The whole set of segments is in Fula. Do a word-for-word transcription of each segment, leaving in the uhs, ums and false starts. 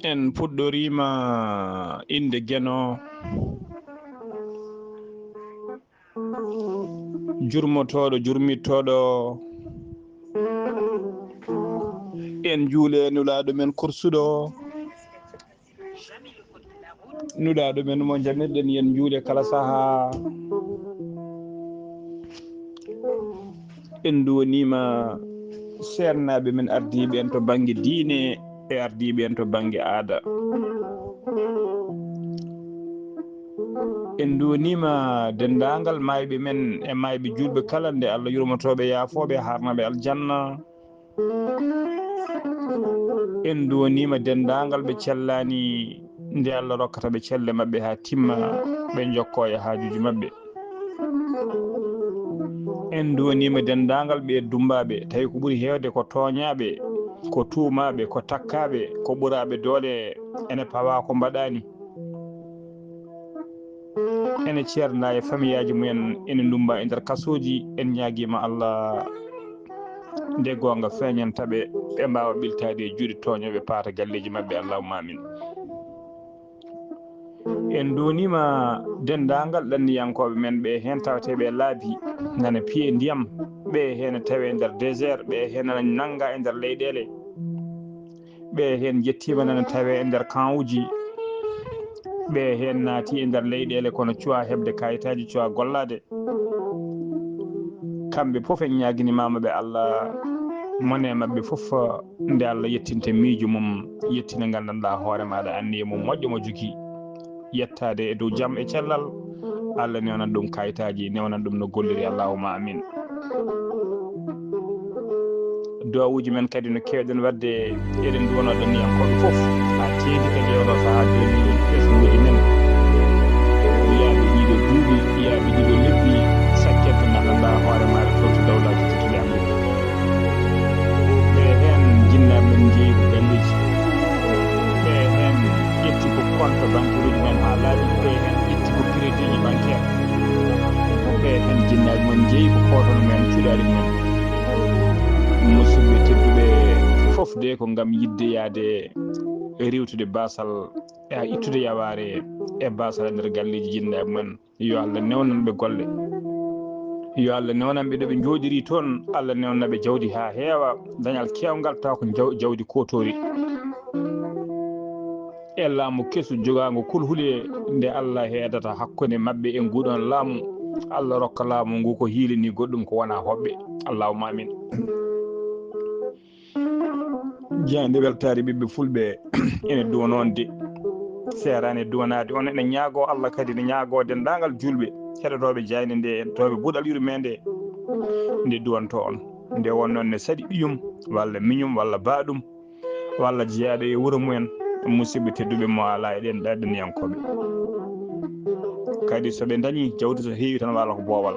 En puɗɗoriima innde Geno, jurmotooɗo, jurmittooɗo. En njuule Nulaaɗo men korsuɗo. Nulaaɗo men mo njamirɗen, en njuule kala sahaa. En nduwaniima seernaaɓe men ardiiɓe en to bannge diine e ardiiɓe en to bannge aada. En nduwaniima denndaangal maayɓe men e maayɓe juulɓe kala, nde Allah yurmotooɓe, yaafooɓe, haarnaɓe aljanna. En nduwaniima denndaangal ɓe cellaani, nde Allah rokkata ɓe celle maɓɓe haa timma, ɓe njokkoo e haajuuji maɓɓe. En nduwaniima denndaangal ɓe dummbaaɓe, tawi ko ɓuri heewde ko tooñaaɓe, ko tuumaaɓe, ko takkaaɓe, ko ɓuraaɓe doole, ene pawaa ko mbaɗaani. Ene ceernda e famiyaaji mumen, ene ndummba e nder kasooji. En ñaagiima Allah nde goonga feeñanta ɓe, ɓe mbaawa ɓiltaade e juuɗe tooñooɓe, paata galleeji maɓɓe. Allahumma amin. En nduwaniima denndaangal ɗanniyankooɓe men ɓe heen tawateeɓe e laabi, nana piye ndiyam, ɓe heen tawe e nder désert, ɓe heen nana nannga e nder leyɗeele. Ɓe heen njettiima nana tawe e nder camp uji. Ɓe heen naati e nder leyɗeele kono cuwaa heɓde kayitaaji, cuwaa gollaade. Kamɓe fof en ñaaginimaama ɓe Allah mone maɓɓe fof, nde Allah yettinte miijo mum, yettina nganndanɗaa hoore maaɗa anniya mum moƴƴo mo jogii. Yettaade e dow jam e cellal, Allah newnan ɗum kayitaaji, newnan ɗum no golliri. Allahumma amin. Duwawuuji men kadi no keewɗen waɗde, eɗen nduwanoo ɗanniyankooɓe fof, haa teeŋti kadi e oɗo sahaa jooni, ɓesnguuji men, yiyaaɓe ɗiɗo duuɓi, yiyaaɓe ɗiɗo lebbi, sakkee to nganndanɗaa hoore maaɗa, toon to dawlaaji tedduɗi Amerik. Ɓe heen jinnaaɓe men njeeyi ko galleeji, ɓe heen ƴetti ko compte bancaire uji men haa laaɓi, ɓe heen ƴetti ko crédit ji bancaire, ɓe heen jinnaaɓe men njeeyi ko kootol men, cuɗaari men. Musidɓe tedduɓe, fof de ko ngam yiɗde yahde riiwtude baasal, e ittude yawaare e baasal e nder galleeji jinnaaɓe men. Yo Allah newnan ɓe golle. Yo Allah newnan ɓe ɗo ɓe njooɗiri toon. Allah newna ɓe jawdi haa heewa, dañal keewngal, tawa ko jaw-, jawdi kootoori. E laamu kesu jogaango kulhule nde Allah heedata hakkunde maɓɓe e nguuɗoon laamu. Allah rokka laamu ngu ko hiilini goɗɗum ko wonaa hoɓɓe. Allahumma amin. Jaaynde weltaare ɓiɓɓe fulɓe ene duwanoon de. Seeraani e duwanaade on, ene ñaagoo Allah kadi, ene ñaagoo denndaangal juulɓe heɗotooɓe jaaynde nde, heɗotooɓe buɗal yurmeende nde duwantoo on. Nde won noon ne saɗi ɓiyum, walla miñum, walla baaɗum, walla jeyaaɗo e wuro mumen, musidɓe tedduɓe mo alaa e ɗen ɗaɗɗaniyankooɓe. Kadi so ɓe ndañii jawdi so heewi tan walla ko boowal.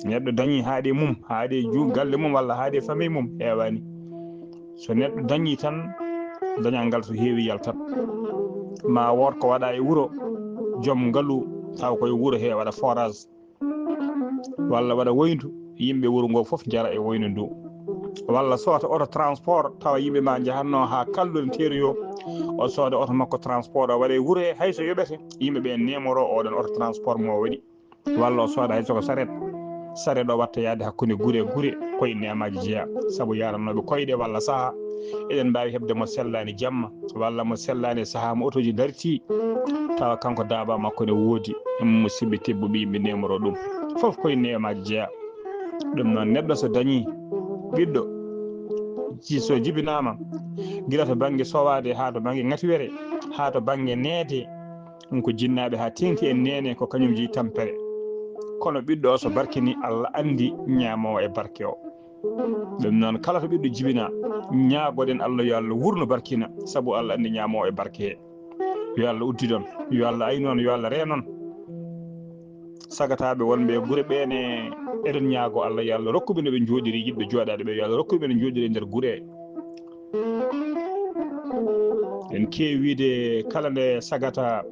Neɗɗo dañii haaɗi mum, haaɗi ju-, galle mum walla haaɗi famille mum, heewaani. So neɗɗo dañii tan, dañal ngal so heewi yaltat. Ma wood ko waɗa e wuro, joom ngalu taw koye wuro he waɗa forage, walla waɗa woyndu, yimɓe wuro ngo fof njara e woyndu ndu. Walla soota oto transport tawa yimɓe ma njahatno haa kalluɗe teeroyo, o sooda oto makko transport o waɗa e wuro he, hay so yoɓete, yimɓe ɓe nemoro oɗon oto transport mo o waɗi. Walla o sooda hay soko saret, saret o watta yaade hakkunde gure e gure, koye neemaaji jeyaa, sabu yaranooɓe koyɗe walla sahaa, eɗen mbaawi heɓde mo sellaani jamma, walla mo sellaani e sahaa mo otooji dartii, tawa kanko daaba makko ne woodi, musidɓe tedduɓe yimɓe nemoro ɗum. Fof koye neemaaji jeyaa. Ɗum noon, neɗɗo so dañii ɓiɗɗo, ji-, so jibinaama, gila to bannge sowaade haa to bannge ŋatiwere, haa to bannge neede, ɗum ko jinnaaɓe haa teeŋti e neene, ko kañum jeyi tampere. Kono ɓiɗɗo o so barkini, Allah anndi ñaamoowo e barke o. Ɗum noon, kala to ɓiɗɗo jibina, ñaagoɗen Allah yo Allah wurno barkina, sabu Allah anndi ñaamoowo e barke he. Yo Allah uddidon, yo Allah aynon, yo Allah reenon. Sagataaɓe wonɓe e gure ɓee ne, eɗen ñaago Allah yo Allah rokkuɓe no ɓe njooɗiri, yiɗɓe jooɗaade ɓe, yo Allah rokkuɓe no njooɗiri e nder gure. En keewi wiide kala nde sagata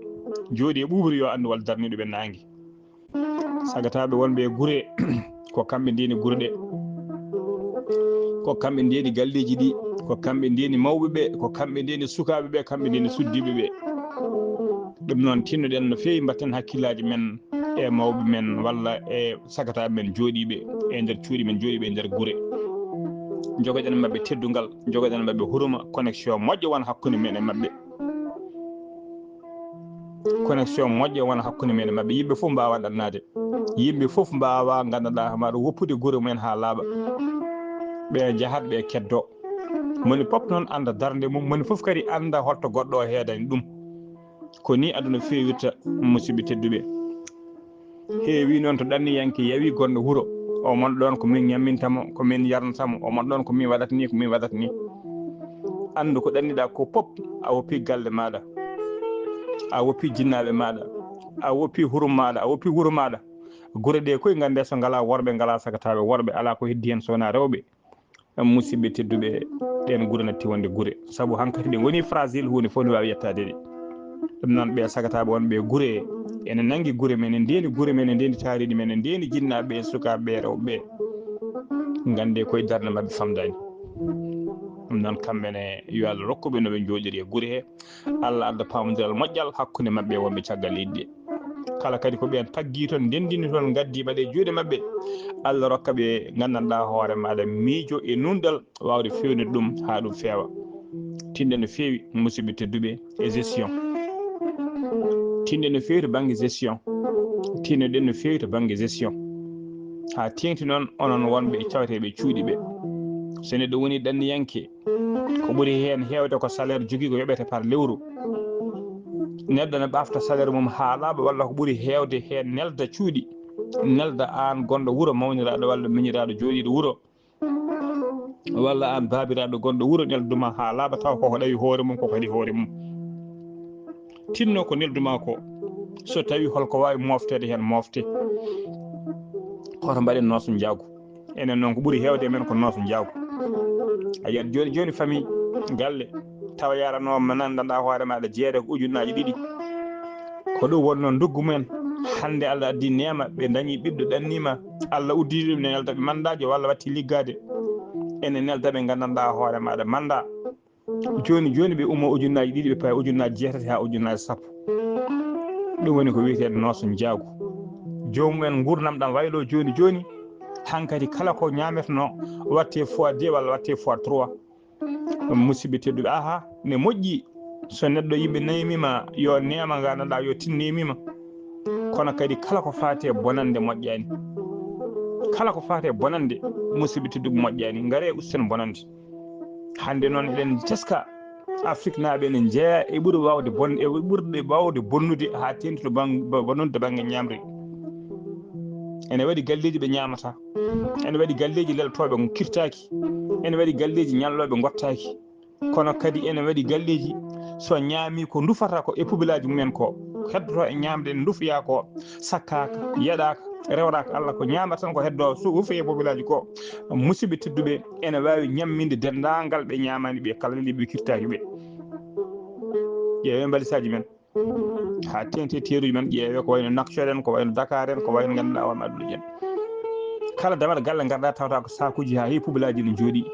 jooɗi e ɓuuɓri yo anndu walla darniiɗo ɓe naangi. Sagataaɓe wonɓe e gure, ko kamɓe ndeni gure ɗe. Ko kamɓe ndeni galleeji ɗi, ko kamɓe ndeni mawɓe ɓe, ko kamɓe ndeni sukaaɓe ɓe, kamɓe ndeni suddiiɓe ɓe. Ɗum noon, tinnoɗen no feewi, mbatten hakkillaaji men e mawɓe men walla e sagataaɓe men jooɗiiɓe e nder cuuɗi men, jooɗiiɓe e nder gure. Njogoɗen maɓɓe teddungal, njogoɗen maɓɓe huruma, connexion moƴƴo won hakkunde men e maɓɓe. Connexion moƴƴo won hakkunde men e maɓɓe. Yimɓe fof mbaawa ɗannaade. Yimɓe fof mbaawa, nganndanɗaa, hamaɗo woppude gure mumen haa laaɓa. Ɓe njahat, ɓe keddo. Moni fof noon annda darnde mum, moni fof kadi annda holto goɗɗo o heedani ɗum. Ko ni aduna feewirta, musidɓe tedduɓe. Heewi noon to ɗanniyanke yawi gonɗo wuro, o mon ɗoon ko min ñamminta mo, ko min yarnata mo, o mon ɗoon ko min waɗata ni, ko min waɗata ni. Anndu ko ɗanniɗaa ko pop, a woppi galle maaɗa, a woppi jinnaaɓe maaɗa, a woppi hurum maaɗa, a woppi wuro maaɗa. Gure ɗe koye ngannde so ngalaa worɓe, ngalaa sagataaɓe worɓe, alaa ko heddi heen so wonaa rewɓe. Musidɓe tedduɓe, ɗeen gure natti wonde gure. Sabu hankadi ɗe ngoni fragile, huunde fof ne waawi yettaade ɗe. Ɗum noon, ɓe sagataaɓe wonɓe e gure, ene nanngi gure men, ene ndeeni gure men, ene ndeeni taariindi men, ene ndeeni jinnaaɓe e sukaaɓe e rewɓe. Ngannde koye darnde maɓɓe famdaani. Ɗum noon, kamɓe ne, yo Allah rokku ɓe no ɓe njooɗiri e gure he. Allah adda paamondiral moƴƴal hakkunde maɓɓe e wonɓe caggal leydi ɗi. Kala kadi ko ɓeen taggii toon, ndenndini toon, ngaddi mbaɗe juuɗe maɓɓe. Allah rokka ɓe nganndanɗaa hoore maaɗa miijo e nuunɗal waawde feewnude ɗum haa ɗum feewa. Tinɗe no feewi, musidɓe tedduɓe, e gestion. Tinɗe no feewi to bannge gestion. Tinnoɗen no feewi to bannge gestion. Haa teeŋti noon onon wonɓe e cawteeɓe cuuɗi ɓe. So neɗɗo woni ɗanniyanke, ko ɓuri heen heewde ko salaire jogii ko yoɓete par lewru. Neɗɗo ne ɓafta salaire mum haa laaɓa, walla ko ɓuri heewde heen nelda cuuɗi, nelda aan gonɗo wuro mawniraaɗo walla miñiraaɗo jooɗiiɗo wuro, walla aan baabiraaɗo gonɗo wuro, nelduma haa laaɓa taw koko ɗawi hoore mum, koko heɗi hoore mum. Tinno ko nelduma ko, so tawi holko waawi moofteede heen moofte. Hoto mbaɗen nooso njaagu. Enen noon ko ɓuri heewde e men ko nooso njaagu. A yiyat jooni jooni famille, galle, tawa yaranoo mo nanndanɗaa hoore maaɗa jeere ko ujunnaaji ɗiɗi. Ko ɗum wonnoo nduggu mumen. Hannde Allah addi neema, ɓe ndañi ɓiɗɗo ɗanniima. Allah udditi ɗum ne nelda ɓe mandaajo walla watti liggaade. Ene nelda ɓe nganndanɗaa hoore maaɗa manda. Jooni jooni ɓe ummo ujunnaaji ɗiɗi, ɓe pawi ujunnaaji jeetati haa ujunnaaji sappo. Ɗum woni ko wiyeteeɗo nooso njaagu. Joomum en nguurndam ɗam waylo jooni jooni. Hankadi kala ko ñaametnoo watte fois deux walla watte fois trois. Ɗum musidɓe tedduɓe, aha, ne moƴƴi so neɗɗo yimɓe neemima yo neema nganndanɗaa yo tinneemima. Kono kadi kala ko faati e bonannde moƴƴaani. Kala ko faati e bonannde, musidɓe tedduɓe, moƴƴaani. Ngare usten bonannde. Hannde noon eɗen teska Afriknaaɓe ene njeeya e ɓuri waawde bon-, e ɓurɓe waawde bonnude haa teeŋti to bang-, bo-, bonnude to bannge ñaamri. Ene waɗi galleeji ɓe ñaamata. Ene waɗi galleeji lelotooɓe kirtaaki. Ene waɗi galleeji ñallooɓe ngottaaki. Kono kadi ene waɗi galleeji so ñaami ko ndufata ko e pubilaaji mumen ko heddoto e ñaamde ndufoyaa ko sakkaaka, yeɗaaka, rewraaka Allah ko ñaamata tan ko heddo so wufe e pubilaaji ko. Musidɓe tedduɓe, ene waawi ñamminde denndaangal ɓe ñaamaani ɓe kala leli ɓe kirtaaki ɓe. Ƴeewe mbalisaaji men. Haa teeŋti e teeruuji men, ƴeewe ko wayno Nouakchott en, ko wayno Dakar en, ko wayno ngannduɗaa won addude en. Kala damal galle ngarɗaa tawata ko saakuuji haa heewi pubilaaji ne njooɗi.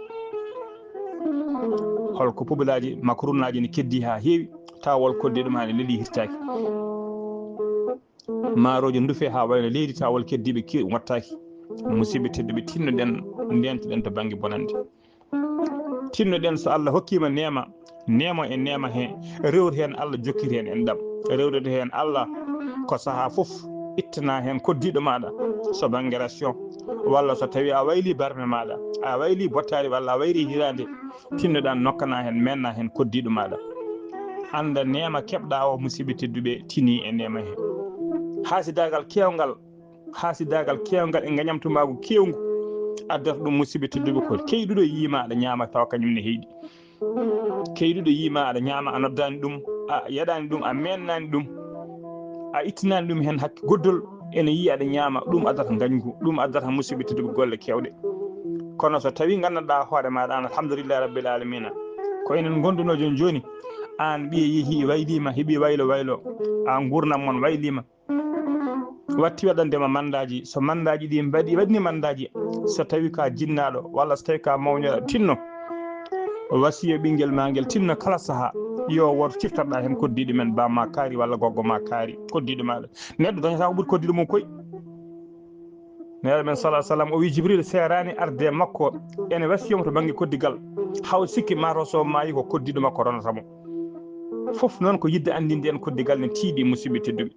Hol ko pubilaaji, makaruunaaji ne keddi haa heewi, tawa wol koddi ɗum haa ne leli hirtaaki. Maarooji ndufe haa wayno leydi, tawa wol keddiiɓe ki wattaaki. Musidɓe tedduɓe, tinnoɗen, ndeentoɗen to bannge bonannde. Tinnoɗen so Allah hokkiima neema, neemo e neema he, rewru heen Allah jokkiri heen en ɗam. Rewrude heen Allah ko sahaa fof ittana heen koddiiɗo maaɗa, so bannge ration, walla so tawi a wayli barme maaɗa, a wayli bottaari walla a wayli hiraande, tinnoɗaa nokkana heen, menna heen koddiiɗo maaɗa. Annda neema keɓɗaa o, musidɓe tedduɓe, tini e neema he. Haasidaagal keewngal, haasidaagal keewngal e ngañamtumaagu keewngu. Addata ɗum, musidɓe tedduɓe, ko keyɗuɗo yiima aɗa ñaama tawa kañum ne heyɗi. Keyɗuɗo yiima aɗa ñaama, a noddaani ɗum, a yeɗaani ɗum, a meennaani ɗum, a ittinaani ɗum heen hakke goddol, ene yiya aɗa ñaama, ɗum addata ngañgu, ɗum addata, musidɓe tedduɓe, golle keewɗe. Kono so tawii nganndanɗaa hoore maaɗa an, alhamdulillahi rabbil alamina, ko enen ngondunoo jooni jooni, aan ɓiye yehii wayliima, heɓii waylo waylo, aan nguurndam mon wayliima, watti waɗande ma mandaaji. So mandaaji ɗi mbaɗi, waɗni mandaaji, so tawi ka jinnaaɗo walla so tawi ka mawniiɗo, tinno wasiya ɓinngel ma ngel, tinno kala saha yo woto ciftorɗa heen koddiiɗo men, ba ma kaari walla goggo ma kaari, koddiiɗo maɗa. Neɗɗo dañata ko ɓuri koddiiɗo mum koy. Neɗɗo men sala sallam o wi Jibril seeraani arde makko ene wasiya mo to bannge koddigal, haw sikki mataw so maayi ko koddiiɗo makko ronata mo. Fof noon ko yidde anndinde en koddigal ne tiiɗi, musidɓe tedduɓe.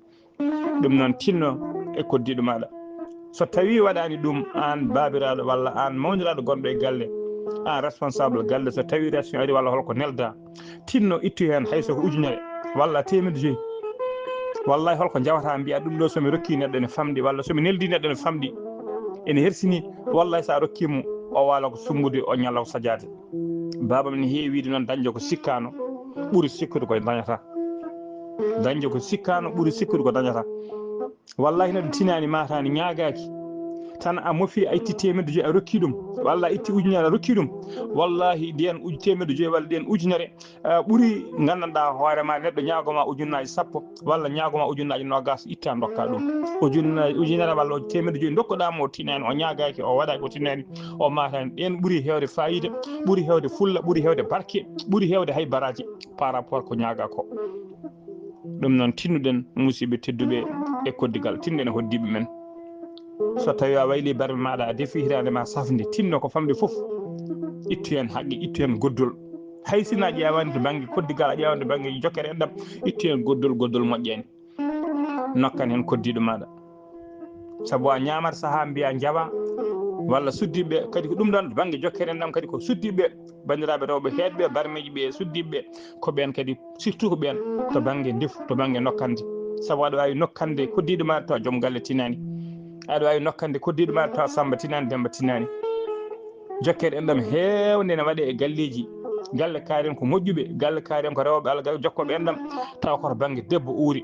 Ɗum noon, tinno e koddiiɗo maɗa. So tawi waɗaani ɗum, aan baabiraaɗo walla aan mawniraaɗo gonɗo e galle, aan responsable galle, so tawi ration ari walla holko nelda, tinno ittu heen hay so ko ujunere walla teemedde joyi. Wallahi, holko njawata mbiya ɗum ɗo, so mi rokki neɗɗo ene famɗi walla so mi neldi neɗɗo ene famɗi, ene hersini. Wallahi, so a rokki mo, o waala ko sumbude, o ñalla ko sajaade. Baaba men heewi wiide noon, dañde ko sikkaano ɓuri sikkude ko dañata. Dañde ko sikkaano ɓuri sikkude ko dañata. Wallahi, neɗɗo tinaani, maataani, ñaagaaki, tan a mofi, a itti teemedde joyi a rokki ɗum, walla a itti ujunere a rokki ɗum. Wallahi, ndeen uj-, teemedde joyi walla ndeen ujunere, ah, ɓuri nganndanɗaa hoore ma, neɗɗo ñaago ma ujunnaaji sappo walla ñaago ma ujunnaaji noogas, itta ndokka ɗum. Ujunna-, ujunere walla o teemedde joyi ndokkuɗaa mo, o tinaani, o ñaagaaki, o waɗaaki, o tinaani, o maataani. Ɗeen ɓuri heewde faayiida, ɓuri heewde fulla, ɓuri heewde barke, ɓuri heewde hay baraaji par rapport ko ñaagaa ko. Ɗum noon, tinnuɗen, musidɓe tedduɓe, e koddigal, tinɗen e hoddiiɓe men. So tawi a wayli barme maɗa, a defi hitaande ma safnde, tinno ko famɗi fof, ittu heen haqqe, ittu heen goddol. Hay sinno a ƴeewaani to bannge koddigal, a ƴeewaani to bannge jokkere enɗam, ittu heen goddol, goddol moƴƴani. Nokkan heen koddiiɗo maɗa. Sabu a ñaamat sahaa mbiya njawa, walla suddiiɓe kadi ko ɗum ɗon to bannge jokkere enɗam kadi ko suddiiɓe, banndiraaɓe rewɓe heedɓe barmeeji ɓe, suddiiɓe ko ɓeen kadi, surtout ko ɓeen to bannge ndefu, to bannge nokkande. Sabu aɗa waawi nokkande koddiiɗo maɗa tawa joom galle tinaani. Aɗa waawi nokkande koddiiɗo maɗa tawa Samba tinaani, Demba tinaani. Jokkere enɗam heewnde ne waɗee e galleeji. Galle kaari en ko moƴƴuɓe, galle kaari en ko rewɓe Alla, galle jokkooɓe enɗam, tawa koto bannge debbo uuri.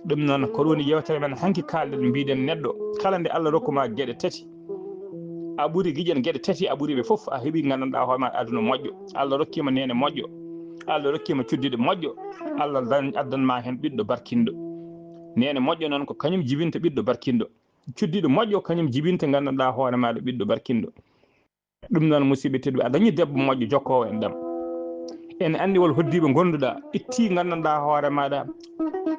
Ɗum noon, ko ɗum woni yewtere men hanki, kaalɗen, mbiɗen neɗɗo kala nde Alla rokku ma geɗe tati, a ɓuri giƴen geɗe tati, a ɓuri ɓe fof, a heɓi nganndanɗaa hoore ma aduna moƴƴo. Alla rokki ma neene moƴƴo, Alla rokki ma cuddiɗo moƴƴo, Alla dan-, addan ma heen ɓiɗɗo barkinɗo. Neene moƴƴo noon ko kañum jibinta ɓiɗɗo barkinɗo. Cuddiɗo moƴƴo kañum jibinta nganndanɗaa hoore maɗa ɓiɗɗo barkinɗo. Ɗum noon, musidɓe tedduɓe, a dañi debbo moƴƴo jokkoowo enɗam. Ene anndi wol hoddiiɓe ngonduɗa, itti nganndanɗaa hoore maɗa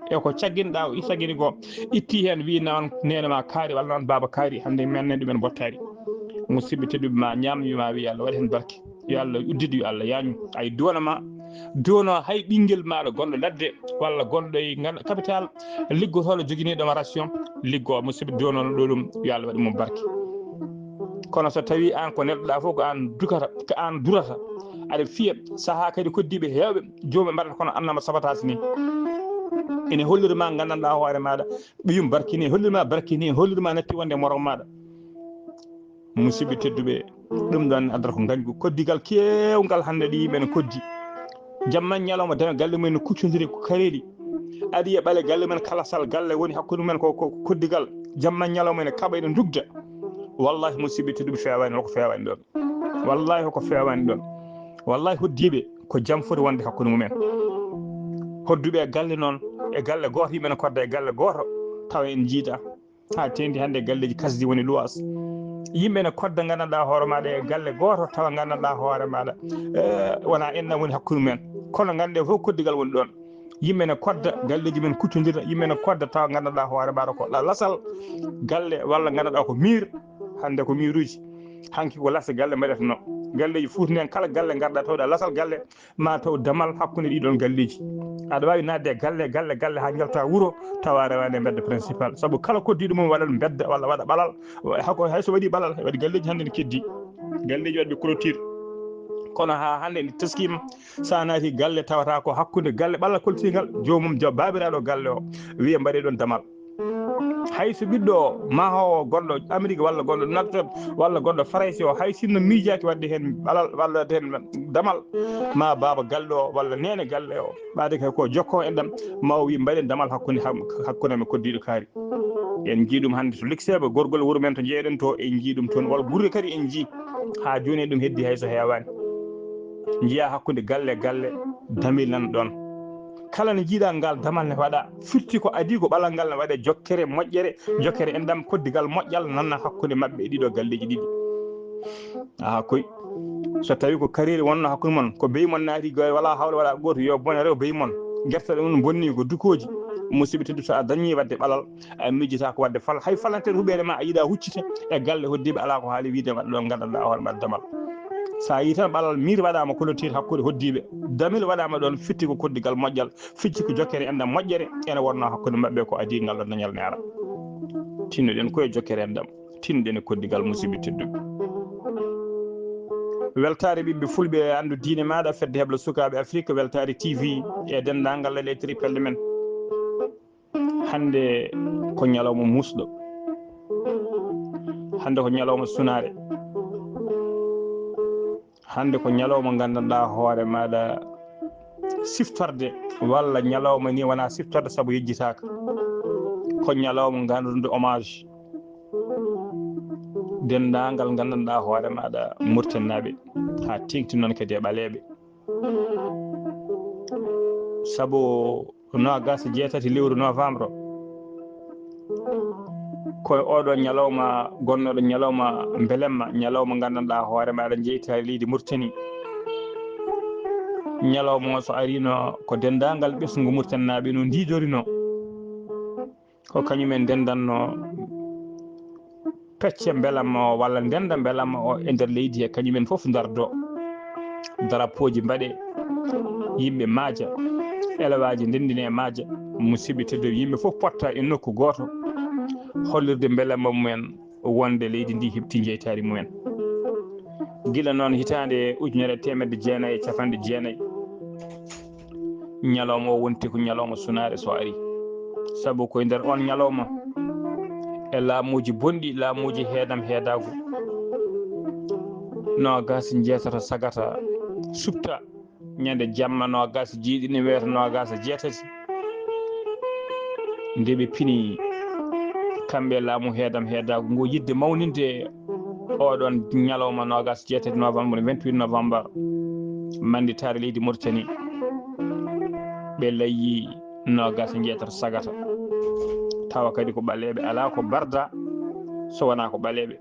e ko cagginɗa, o caggini ko, itti heen, wi noon neene ma kaari walla noon baaba kaari, hannde men ne ɗumen bottaari. Musidɓe tedduɓe, ma ñaam, yo ma wi Allah waɗ heen barke, yo Allah uddit, yo Allah yaañu. Ay duwana ma, duwano hay ɓinngel maɗa gonɗo ladde walla gonɗo e ngan-, capital, liggotooɗo joginiiɗo ma ration, liggo, musidɓe, duwanono ɗo ɗum, yo Allah waɗ mo barke. Kono so tawi aan ko nelɗoɗa fof ko aan dukata, ko aan durata, aɗa fiya, sahaa kadi koddiiɓe heewɓe, joomum mbaɗata kono annama sabotage ni. Ene holliri ma nganndanɗaa hoore maɗa, ɓiyum barkini, holliri ma barkini, holliri ma natti wonde e morom maɗa. Musidɓe tedduɓe, ɗum ɗon addata ko ngañgu, koddigal keewngal hannde ɗi yimɓe ne koddi. Jamma ñalawma deme galle mumen ne kuccondiri ko kareeli. Aɗa yiya ɓale galle mumen kala sal galle woni hakkunde mumen ko, ko koddigal. Jamma ñalawma ene kaɓa ene ndugda. Wallahi musidɓe tedduɓe, feewaani, hoko feewaani ɗon. Wallahi hoko feewaani ɗon. Wallahi hoddiiɓe ko jam foti wonde hakkunde mumen. Hodduɓe e galle noon, e galle gooto, yimɓe ne kodda e galle gooto, tawa en njiida. Haa teendi hannde galleeji kasdi woni luwaas. Yimɓe ne kodda nganndanɗaa hoore maɗa e galle gooto, tawa nganndanɗaa hoore maɗa, eh, wona enɗam woni hakkunde mumen. Kono ngannde fof koddigal woni ɗon. Yimɓe ne kodda, galleeji men kuccondira, yimɓe ne kodda tawa nganndanɗaa hoore maɗa ko ɗa lasal galle walla nganndanɗaa ko miir, hannde ko miiruuji. Hanki ko lase galle mbaɗeteno. Galleeji Fuuta en kala galle ngarɗa tawɗa lasal galle, ma taw damal hakkunde ɗiɗon galleeji. Aɗa waawi naatde e galle, galle, galle haa njalta wuro, tawa rewaani e mbedda principal. Sabu kala koddiiɗo mum waɗat mbedda walla waɗa ɓalal. Hako hay so waɗi ɓalal, waɗi galleeji hannde ne keddi. Galleeji waɗɓe clôture. Kono haa hannde ndi taskiima, sa naati galle tawata ko hakkunde galle ɓalal koltingal, joomum, jo-, baabiraaɗo galle o wiya mbaɗee ɗon damal. Hay so ɓiɗɗo o, mahoowo, gonɗo Amérique walla gonɗo Nouakchott walla gonɗo Farayse o, hay sinno miijaaki waɗde heen ɓalal walla waɗde heen damal, ma baaba galle o walla neene galle o, ɓaade kay ko jokkoo enɗam, ma o wii mbaɗen damal hakkunde ham-, hakkunde amen koddiiɗo kaari. En njii ɗum hannde to Likseeɓe, gorgol wuro men to njeeyɗen to, en njii ɗum toon. Walla gure kadi en njii haa jooni, en ɗum heddii hay so heewaani. Njiyaa hakkunde galle e galle, damel nan ɗoon. Kala ne jiiɗaa ngal damal ne waɗa, firti ko adii ko ɓalal ngal ne waɗe jokkere moƴƴere, jokkere enɗam, koddigal moƴƴal nanna hakkunde maɓɓe e ɗiɗo galleeji ɗiɗi. Aha, koy. So tawi ko kareeli wonno hakkunde mon, ko beyi mon naati, goy wala hawle wala goto, yo bone rew beyi mon. Gerte ɗe mon bonni ko dukooji. Musidɓe teddu, so a dañi wadde ɓalal, a miijata ko wadde fal-, hay falanteer huɓeere ma a yiɗa huccita e galle hoddiiɓe, ala ko haali wiide mbaɗa ɗo gandanɗa hoore mbaɗa damal. Sa yi tan ɓalal miir waɗama clôture hakkunde hoddiiɓe, damel waɗama ɗon, fitti ko koddigal moƴƴal, fitti ko jokkere enɗam moƴƴere, ene wonno hakkunde maɓɓe ko adii ngal ɗon dañal ne ara. Tinnoɗen koye jokkere enɗam. Tinɗen e koddigal, musidɓe tedduɓe. Weltaare ɓiɓɓe fulɓe e anndu diine maaɗa, fedde heblo sukaaɓe Afrik, Weltaare T V e denndaangal leyɗe triple men. Hannde ko ñalawma muusɗo. Hannde ko ñalawma sunaare. Hannde ko ñalawma nganndanɗaa hoore maaɗa siftorde, walla ñalawma ni wona siftorde sabu yejjitaaka. Ko ñalawma nganndude hommage denndaangal nganndanɗaa hoore maaɗa Muritaninaaɓe, haa teeŋti noon kadi e ɓaleeɓe. Sabu noogaas e jeetati lewru novembre, ko e oɗo ñalawma, gonnooɗo ñalawma mbelemma, ñalawma nganndanɗaa hoore maaɗa jeytaari leydi Murtani. Ñalawma o so ariino, ko denndaangal ɓesngu Muritaninaaɓe no ndiidorino. Ko kañumen ndenndanno pecce mbelamma o walla ndennda mbelamma o e nder leydi he, kañumen fof ndardo. Darapooji mbaɗe, yimɓe maaja, elewaaji ndenndine maaja, musidɓe tedduɓe, yimɓe fof potta e nokku gooto, hollirde mbelamma mumen wonde leydi ndi heɓti jeytaari mumen. Gila noon hitaande ujunere e teemedde jeenayi e capanɗe jeenayi, ñalawma o wonti ko ñalawma sunaare so ari. Sabu ko e nder oon ñalawma, e laamuuji bonɗi, laamuuji heedam heedaagu, noogaas e jeetato sagata suɓta, ñande jamma noogaas e jeeɗiɗi, wiyata noogaas e jeetati, nde ɓe pini kamɓe laamu heedam heedaagu ngu, yiɗde mawninde oɗon ñalawma noogaas e jeetati novembre, vingt-huit novembre, mannditaare leydi Mauritanie. Ɓe layyi noogaas e jeetato sagata, tawa kadi ko ɓaleeɓe, alaa ko mbarda so wonaa ko ɓaleeɓe,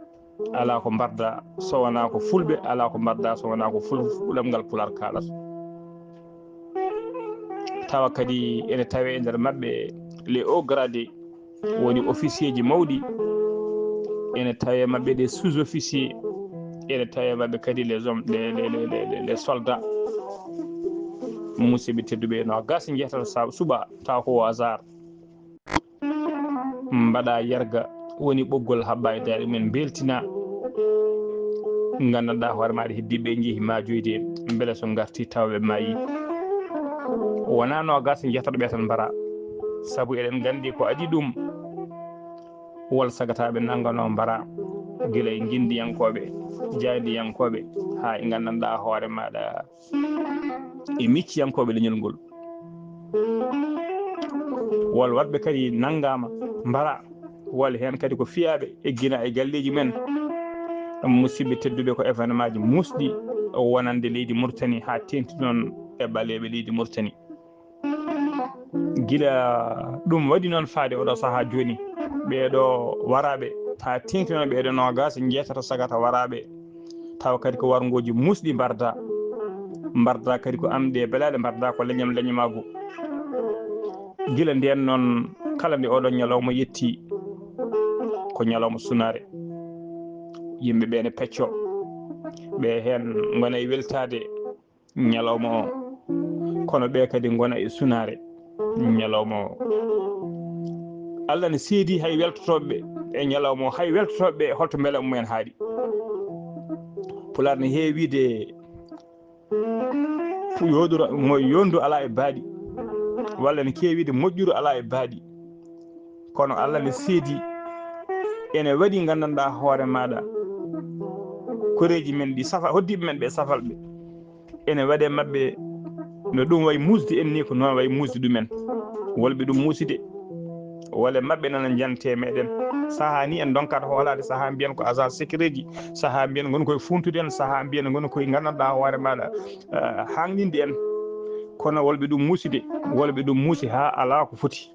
alaa ko mbarda so wonaa ko fulɓe, alaa ko mbarda so wonaa ko ful-, ɗemngal Pulaar kaalata. Tawa kadi ene tawee e nder maɓɓe les hauts gradés, woni officier ji mawɗi, ene tawee maɓɓe des sous-officiers, ene tawee maɓɓe kadi les hommes, les, les, les, les, les soldats. Musidɓe tedduɓe, noogaas e jeetato sa-, suɓa, taw ko au hasard. Mbaɗa yarga, woni ɓoggol haɓɓa e daari men, mbeltina. Nganndanɗaa hoore maaɗa heddiiɓe njehi maajoyde, mbele so ngarti tawa ɓe maayi. Wonaa noogaas e jeetato ɓe tan mbara, sabu eɗen nganndi ko adii ɗum, wol sagataaɓe nanngano mbara, gila e nginndiyankooɓe, jaayndiyankooɓe, haa e nganndanɗaa hoore maaɗa e micciyankooɓe leñol ngol. Wol waɗɓe kadi nanngaama, mbara, wol heen kadi ko fiyaaɓe, eggina e galleeji men. Musidɓe tedduɓe, ko événement ji muusɗi wonande leydi Mauritanie, haa teeŋti noon e ɓaleeɓe leydi Mauritanie. Gila ɗum waɗi noon faade oɗo sahaa jooni, ɓeeɗo waraaɓe, haa teeŋti noon ɓeeɗo noogaas e jeetato sagata waraaɓe, tawa kadi ko warngooji muusɗi mbarda, mbarda kadi ko amɗe belaaɗe, mbarda ko leñam leñamaagu. Gila ndeen noon, kala nde oɗo ñalawma yetti, ko ñalawma sunaare. Yimɓe ɓe ne pecco, ɓe heen ngona e weltaade ñalawma o, kono ɓe kadi ngona e sunaare ñalawma o. Allah ne seedi hay weltotooɓe e ñalawma o, hay weltotooɓe ɓe holto mbela mumen haaɗi. Pulaar ne heewi wiide, yooɗuru mo yondu alaa e baaɗi, walla ne keewi wiide moƴƴuru alaa e baaɗi. Kono Allah ne seedi, ene waɗi nganndanɗaa hoore maaɗa, koreeji men ɗi safa, hoddiiɓe men ɓe safalɓe, ene waɗe maɓɓe no ɗum wayi muusde en ni, ko noon wayi muusde ɗumen. Wolɓe ɗum muusi de, wole maɓɓe nana njante meɗen. Sahaa ni en ndonkat hoolaade, sahaa mbiyen ko agent secret ji, sahaa mbiyen ngoni koye fuuntude en, sahaa mbiyen ngoni koye nganndanɗaa hoore maaɗa, eh, haŋninde en. Kono wolɓe ɗum muusi de, wolɓe ɗum muusi haa alaa ko foti.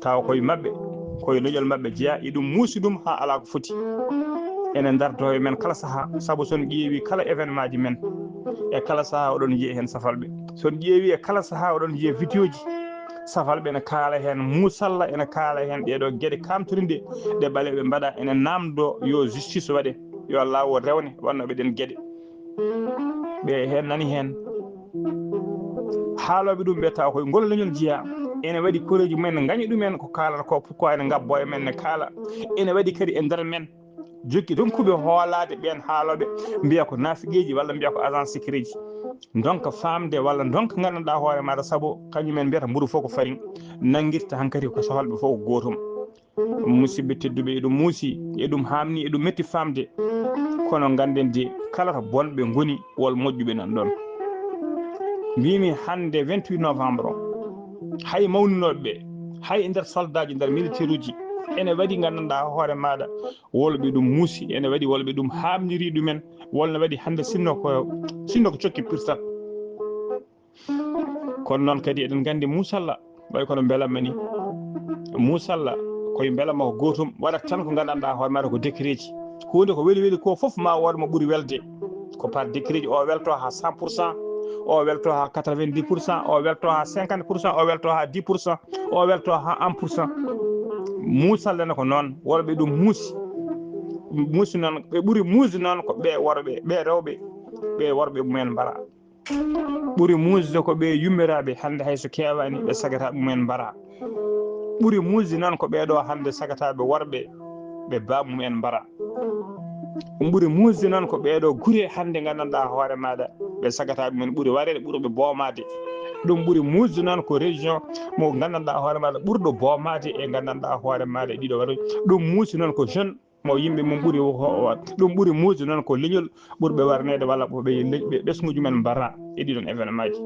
Tawa koye maɓɓe, koye leñol maɓɓe jeyaa, eɗum muusi ɗum haa alaa ko foti. Ene ndardo e men kala sahaa, sabu so on ƴeewi kala événement ji men, e kala sahaa oɗon njiya heen safalɓe. So on ƴeewi e kala sahaa oɗon njiya vidéo ji, safalɓe ene kaala heen, muusalla ene kaala heen ɗee ɗoo geɗe kaamtorinde ɗe ɓaleeɓe mbaɗa, ene naamndo yo justice waɗe, yo laawol rewne waɗnooɓe ɗeen geɗe. Ɓe heen nani heen. Haalooɓe ɗum ɓe tawa koye ngol leñol jeyaa. Ene waɗi koreeji mumen ne ngaña ɗumen ko kaalata ko, pourquoi ene ngabbo e men ne kaala. Ene waɗi kadi e nder men jokki donkuɓe hoolaade ɓeen haalooɓe, mbiya ko naafiqeeji walla mbiya ko agent secret ji. Ndonka faamde walla ndonka nganndanɗaa hoore maaɗa, sabu kañum en mbiyata mburu fof ko fariŋ, nanngirta hankadi ko safalɓe fof ko gootum. Musidɓe tedduɓe, eɗum muusi, eɗum haamni, eɗum metti faamde. Kono ngannden de, kala to bonɓe ngoni, wol moƴƴuɓe nan ɗoon. Mbimi hannde vingt-huit novembre o, hay mawninooɓe ɓe, hay e nder soldaaji, nder militaire uji, ene waɗi nganndanɗaa hoore maaɗa, wolɓe ɗum muusi, ene waɗi wolɓe ɗum haamniri ɗumen, walla waɗi hannde sinno ko, sinno ko cokki pirtat. Kono noon kadi eɗen nganndi muusalla, way kono mbelamma ni. Muusalla koye mbelamma ko gootum, waɗata tan ko nganndanɗaa hoore maaɗa ko décret ji. Huunde ko weli weli ko fof ma wood mo ɓuri welde. Ko par décret ji, o welto haa cent pour cent, o welto haa quatre-vingt-dix pour cent, o welto haa cinquante pour cent, o welto haa dix pour cent, o welto haa un pour cent. Muusalla ne ko noon, worɓe ɗum muusi. Muusi noon, ɓe ɓuri muusde noon ko ɓe worɓe, ɓe rewɓe, ɓe worɓe mumen mbara. Ɓuri muusde ko ɓe yummiraaɓe hannde hay so keewaani ɓe sagataaɓe mumen mbara. Ɓuri muusde noon ko ɓee ɗoo hannde sagataaɓe worɓe ɓe baamumen mbara. Ɗum ɓuri muusde noon ko ɓee ɗoo gure hannde nganndanɗaa hoore maaɗa ɓe sagataaɓe mumen ɓuri wareede, ɓurɓe boomaade. Ɗum ɓuri muusde noon ko région mo nganndanɗaa hoore maaɗa ɓurɗo boomaade e nganndanɗaa hoore maaɗa e ɗiɗo waroy. Ɗum muusi noon ko jeune mo yimɓe mum ɓuri wo-, wo-, ɗum ɓuri muusde noon ko leñol ɓurɓe warneede walla ko ɓe le-, ɓe ɓesnguuji men mbara e ɗiɗon événement ji.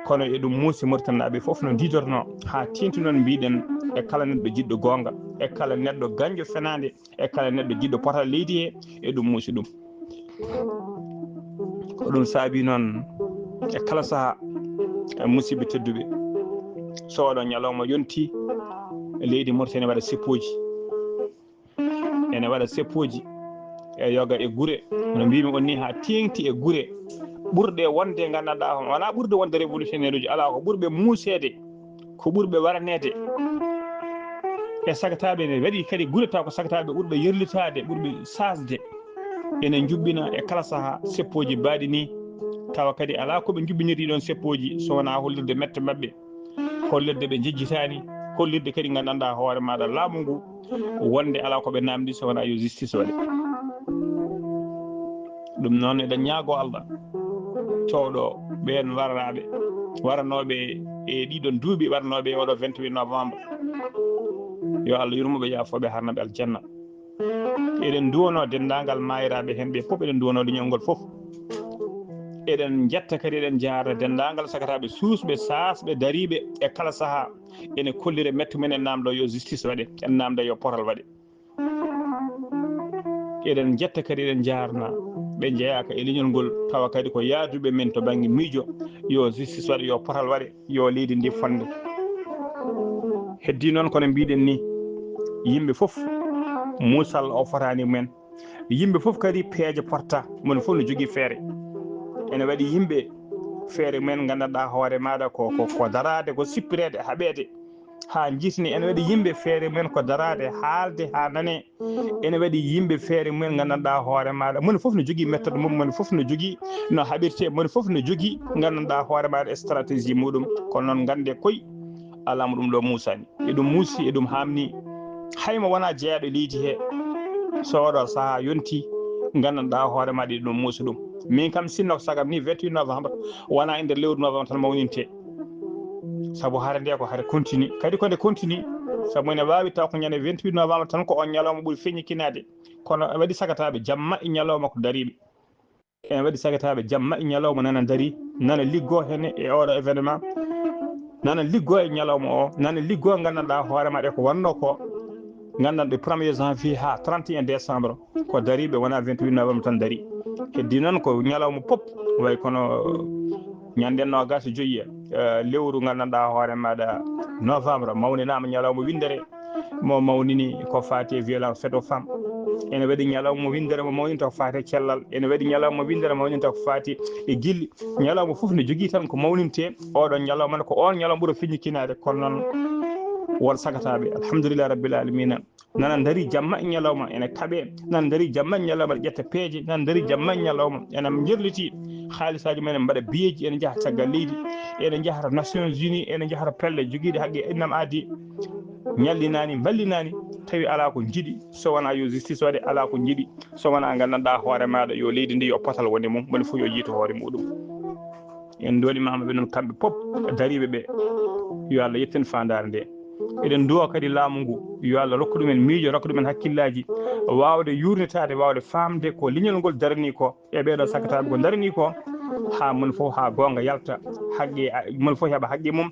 Kono eɗum muusi Mauritanie naaɓe fof no ndiidornoo haa teeŋti noon mbiɗen e kala neɗɗo jiɗɗo goonga, e kala neɗɗo gañjo fenaande, e kala neɗɗo jiɗɗo potal leydi he, eɗum muusi ɗum. Ko ɗum saabi noon e kala sahaa, e musidɓe tedduɓe, so oɗo ñalawma yonti, leydi Mauritanie waɗa seppooji. Ene waɗa seppooji e yoga e gure. No mbimi on ni, haa teeŋti e gure ɓurɗe wonde nganndanɗaa, wonaa ɓurɗe wonde révolutionnaire uji, alaa, ko ɓurɓe muuseede, ko ɓurɓe waraneede. E sagataaɓe ne waɗi kadi gure taw ko sagataaɓe ɓurɓe yerlitaade, ɓurɓe saasde. Ene njuɓɓina e kala sahaa seppooji baaɗi ni, tawa kadi alaa ko ɓe njuɓɓiniri ɗoon seppooji so wonaa hollirde mette maɓɓe. Hollirde ɓe njejjitaani, hollirde kadi nganndanɗaa hoore maaɗa laamu ngu, wonde alaa ko ɓe naamndi so wonaa yo justice waɗe. Ɗum noon eɗen ñaagoo Allah, towɗo ɓeen warnaaɓe, waranooɓe e ɗiɗon duuɓi, waranooɓe e oɗo vingt-huit novembre. Yo Allah yurmo ɓe, yaafo ɓe, harna ɓe aljanna. Eɗen nduwanoo denndaangal maayiraaɓe heen ɓe fof, eɗen nduwanoo leñol ngol fof. Eɗen njetta kadi, eɗen njaarna denndaangal sagataaɓe suusɓe, saasɓe, dariiɓe e kala sahaa. Ene kollira mettu men, en naamndo yo justice waɗe, en naamndo yo potal waɗe. Eɗen njetta kadi, eɗen njaarna ɓe njeyaaka e leñol ngol, tawa kadi ko yaaduɓe men to bannge miijo, yo justice waɗe, yo potal waɗe, yo leydi ndi fonnde. Heddii noon, kono mbiɗen ni, yimɓe fof muusal o fotaani mumen. Yimɓe fof kadi peeje potta, moni fof no jogii feere. Ene waɗi yimɓe feere mumen nganndanɗaa hoore maaɗa ko, ko, ko daraade, ko sippireede, haɓeede, haa njitni. Ene waɗi yimɓe feere mumen ko daraade, haalde haa nane. Ene waɗi yimɓe feere mumen nganndanɗaa hoore maaɗa, moni fof no jogii méthode mum, moni fof no jogii no haɓirtee, moni fof no jogii nganndanɗaa hoore maaɗa stratégie muɗum. Kono noon, nganndee koy, alaa mo ɗum ɗo muusaani. Eɗum muusi, eɗum haamni. Hay mo wonaa jeyaaɗo leydi he, so oɗo sahaa yonti, nganndanɗaa hoore maaɗa eɗum muusi ɗum. Min kam, sinno ko sagam ni, vingt-huit novembre, wonaa e nder lewru novembre tan mawnintee. Sabu hare nde ko hare continue. Kadi ko nde continue, Sabu ene waawi taw ko ñande vingt-huit novembre tan ko on ñalawma ɓuri feññikinaade, kono waɗi sagataaɓe jamma e ñalawma ko dariiɓe. Ene waɗi sagataaɓe jamma e ñalawma nana ndarii, nana liggoo heen e oɗo événement, nana liggoo e ñalawma o, nana liggoo nganndanɗaa hoore maɗa e ko wonnoo ko. Nganndan ɗo premier janvier haa trente et un décembre ko dariiɓe, wonaa vingt-huit novembre tan darii. Heddii noon ko ñalawma pop, way kono ñande noogaas e joyi, eh, lewru nganndanɗaa hoore maɗa novembre mawninaama ñalawma winndere mo mawnini ko faati e violence faite aux femmes. Ene waɗi ñalawma winndere mo mawninta ko faati e cellal. Ene waɗi ñalawma winndere mo mawninta ko faati e gilli. Ñalawma fof ne jogii tan ko mawnintee. Oɗo ñalawma ne ko on ñalawma ɓuri feññikinaade, kono noon won sagataaɓe, alhamdulillah rabbil alamina, nana ndarii jamma e ñalawma ene kaɓee, nana ndarii jamma e ñalawma ene ƴetta peeje, nana ndarii jamma e ñalawma ene njerlitii haalisaaji mum, ene mbaɗa biyeeji, ene njaha caggal leydi, ene njaha to Nations Unies, ene njaha to pelle jogiiɗe haqqe innam aadi. Ñallinaani, mballinaani, tawi alaa ko njiɗi, so wonaa yo justice waɗe, alaa ko njiɗi, so wonaa nganndanɗaa hoore maaɗa yo leydi ndi yo potal wone mum, moni fof yo yiito hoore muɗum. En ndoonimaama ɓe noon kamɓe pop dariiɓe ɓe, yo Allah yettin faandaare nde. Eɗen nduwa kadi laamu ngu, yo Allah rokku ɗumen miijo, rokku ɗumen hakkillaaji, waawde yuurnitaade, waawde faamde ko leñol ngol daranii ko, e ɓeeɗo sakkataaɓe ko daranii ko, haa mon fof, haa goonga yalta, haqqe, mon fof heɓa haqqe mum.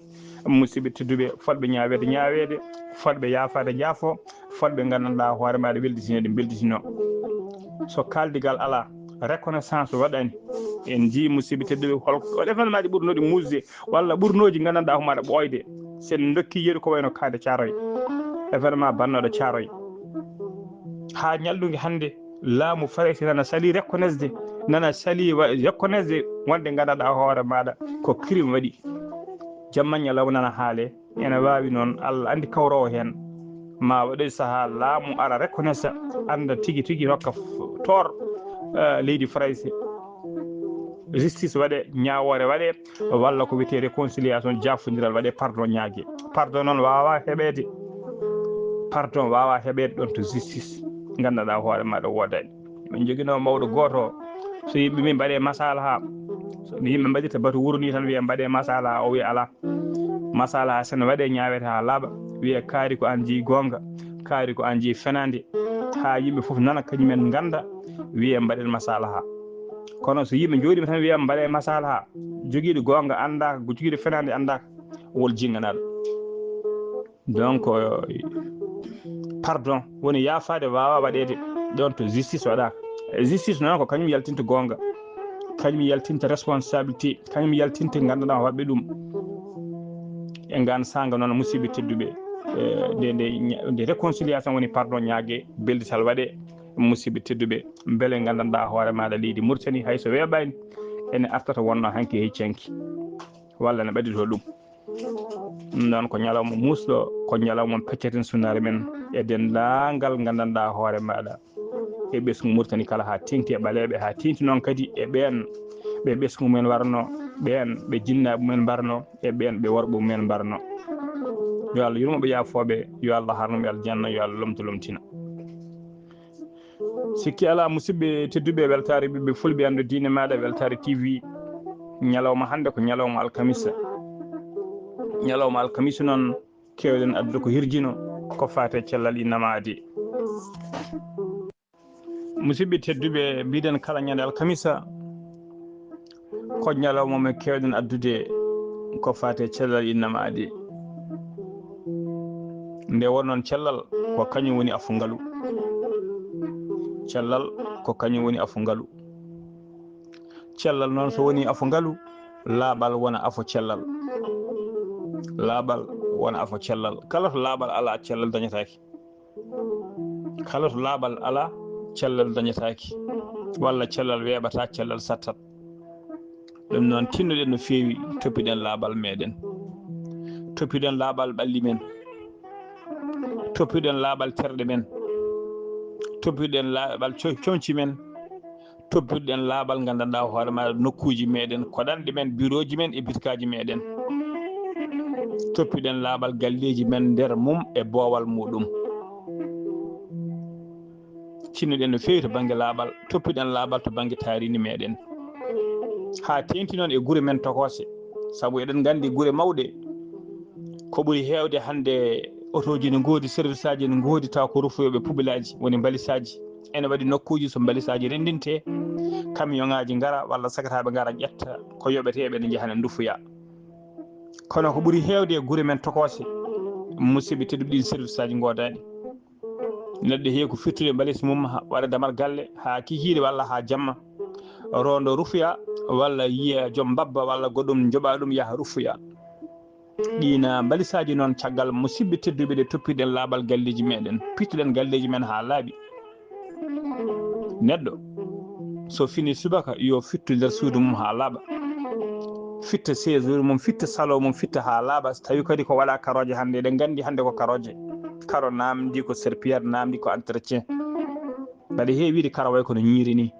Musidɓe tedduɓe, fotɓe ñaaweede ñaaweede, fotɓe yaafaade njaafo, fotɓe nganndanɗaa hoore maaɗa welditino, ɗe mbelditinoo. So kaaldigal alaa, reconnaissance waɗaani. En njii musidɓe tedduɓe, hol, hol événement ji ɓurnooɗi muusde, walla ɓurnooji nganndanɗaa hoore maaɗa ɓooyde? Sen ndokki yeru ko wayno kaade Caaroy, événement bannooɗo Caaroy. Haa ñalɗunge hannde, laamu Farayse nana salii reconnaissde, nana salii wa-, reconnaissde wonde nganndanɗaa hoore maaɗa ko crime waɗi. Jamma ñalawma nana haale, ene waawi noon, Allah anndi kawroowo heen. Ma waɗoy sahaa laamu ara reconnaissa, annda tigi tigi rokka f-, tort, eh, leydi Farayse. Justice waɗe, ñaawoore waɗe, walla ko wiyetee réconciliation, jaafondiral waɗe, pardon ñaage. Pardon noon waawaa heɓeede. Pardon waawaa heɓeede ɗoon to justice. Nganndanɗaa hoore maaɗa woodaani. Min njoginoo mawɗo gooto, so yimɓe min mbaɗee masalaha, so yimɓe mbaɗirta batu wuro ni tan wiya mbaɗee masalaha, o wiya alaa. Masalaha sen waɗee ñaawete haa laaɓa, wiya kaari ko aan jeyi goonga, kaari ko aan jeyi fenaande, haa yimɓe fof nana kañumen ngannda, wiya mbaɗen masalaha. Kono so yimɓe njooɗiima tan wiya mbaɗee masalaha, jogiiɗo goonga anndaaka, jogiiɗo fenaande anndaaka, wol jinganaaɗo. Donc, euh, pardon woni yaafaade waawaa waɗeede ɗoon to justice waɗaaka. E justice noon ko kañum yaltinta goonga, kañum yaltinta responsabilité, kañum yaltinta nganndanɗaa hoɗɓe ɗum. E ngaan saanga noon, musidɓe tedduɓe, eh, nde, nde ña-, nde réconciliation woni pardon ñaage, beldital waɗe, musidɓe tedduɓe, mbele nganndanɗaa hoore maaɗa leydi Mauritanie hay so weeɓaani, ene artata wonno hanki e heccanki, walla ne ɓadito ɗum. Ɗum noon ko ñalawma muusɗo, ko ñalawma peccaten sunnaare men e denndaangal nganndanɗaa hoore maaɗa e ɓesngu Mauritanie kala, haa teeŋti e ɓaleeɓe, haa teeŋti noon kadi e ɓeen ɓe ɓesngu mumen warno, ɓeen ɓe jinnaaɓe mumen mbarno, e ɓeen ɓe worɓe mumen mbarno. Yo Allah yurmo ɓe, yaafooɓe, yo Allah harnu ɓe aljanna, yo Allah lomto lomtina. Sikki alaa, musidɓe tedduɓe, weltaare ɓiɓɓe fulɓe, anndo diine maaɗa, weltaare T V. Ñalawma hannde ko ñalawma alkamisa. Ñalawma alkamisa noon, keewɗen addude ko hirjino, ko faati e cellal innama aadi. Musidɓe tedduɓe, mbiɗen kala ñande alkamisa, ko ñalawma mo keewɗen addude ko faati e cellal innama aadi. Nde won noon cellal ko kañum woni afu ngalu. Cellal ko kañum woni afu ngalu. Cellal noon so woni afu ngalu, laaɓal wona afu cellal. Laaɓal wona afu cellal. Kala to laaɓal alaa, cellal dañataake. Kala to laaɓal alaa, cellal dañataake, walla cellal weeɓataa, cellal sattat. Ɗum noon, tinnoɗen no feewi, toppiɗen laaɓal meɗen, toppiɗen laaɓal ɓalli men, toppiɗen laaɓal terɗe men, toppiɗen laaɓal co-, comci men, toppiɗen laaɓal nganndanɗaa hoore maaɗa nokkuuji meɗen, koɗanɗe men, birooji men e bitikaaji meɗen. Toppiɗen laaɓal galleeji men nder mum e boowal muɗum. Cinnuɗen no feewi to bannge laaɓal, toppiɗen laaɓal to bannge taariindi meɗen. Haa teeŋti noon e gure men tokoose, sabu eɗen nganndi gure mawɗe ko ɓuri heewde hannde Otooji ne ngoodi, service aji ne ngoodi, tawa ko rufoyooɓe poubelle aji, woni mbalisaaji. Ene waɗi nokkuuji so mbalisaaji renndintee, camion ngaaji ngara walla sagataaɓe ngara ƴetta ko yoɓeteeɓe, ne njaha ne ndufoya. Kono ko ɓuri heewde e gure men tokoose, musidɓe tedduɓe, ɗiin service aji ngoodaani. Neɗɗo heewi ko firtude mbalis mum, ha waɗa damal galle haa kikiiɗe walla haa jamma, rondo rufoya walla yiya joom mbabba walla goɗɗum joɓa ɗum yaha rufoya. Ɗiina mbalisaaji noon, caggal musidɓe tedduɓe ɗe toppirɗen laaɓal galleeji meɗen, pittuɗen galleeji men haa laaɓi. Neɗɗo so fini subaka yo fittu nder suudu mum haa laaɓa, fitta séjour mum, fitta salon mum, fitta haa laaɓa. So tawi kadi ko waɗa karooje hannde, eɗen nganndi hannde ko karooje, karo naamndi ko serpillère, naamndi ko entretien. Mbaɗa heewi wiide karo way kono ñiiri ni.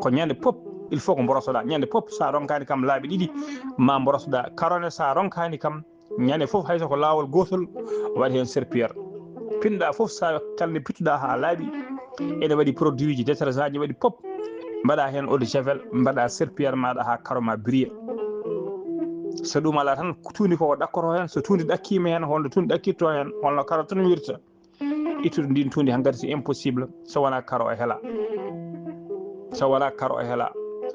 Ko ñande pop il faut ko mborosoɗa, ñande pop sa ronkani kam laabi ɗiɗi ma mborosoɗa. Karo ne sa ronkani kam ñande fof, hayso ko laawol gootol, waɗa heen serpillère. Pinɗa fof, sa kalde pittuɗa ha laaɓi, ene waɗi produit ji, détergent ji, waɗi pop. Mbaɗa heen eau de javel, mbaɗa serpillère maɗa ha karo ma brille. So ɗum ala tan, tuundi ko ɗakkoto heen, so tuundi ɗakkima heen, holno tuundi ɗakkirto heen, holno karo tan wirta. Ittude ndin tuundi hankadi c'est impossible so wona karo o hela. So wona karo o hela.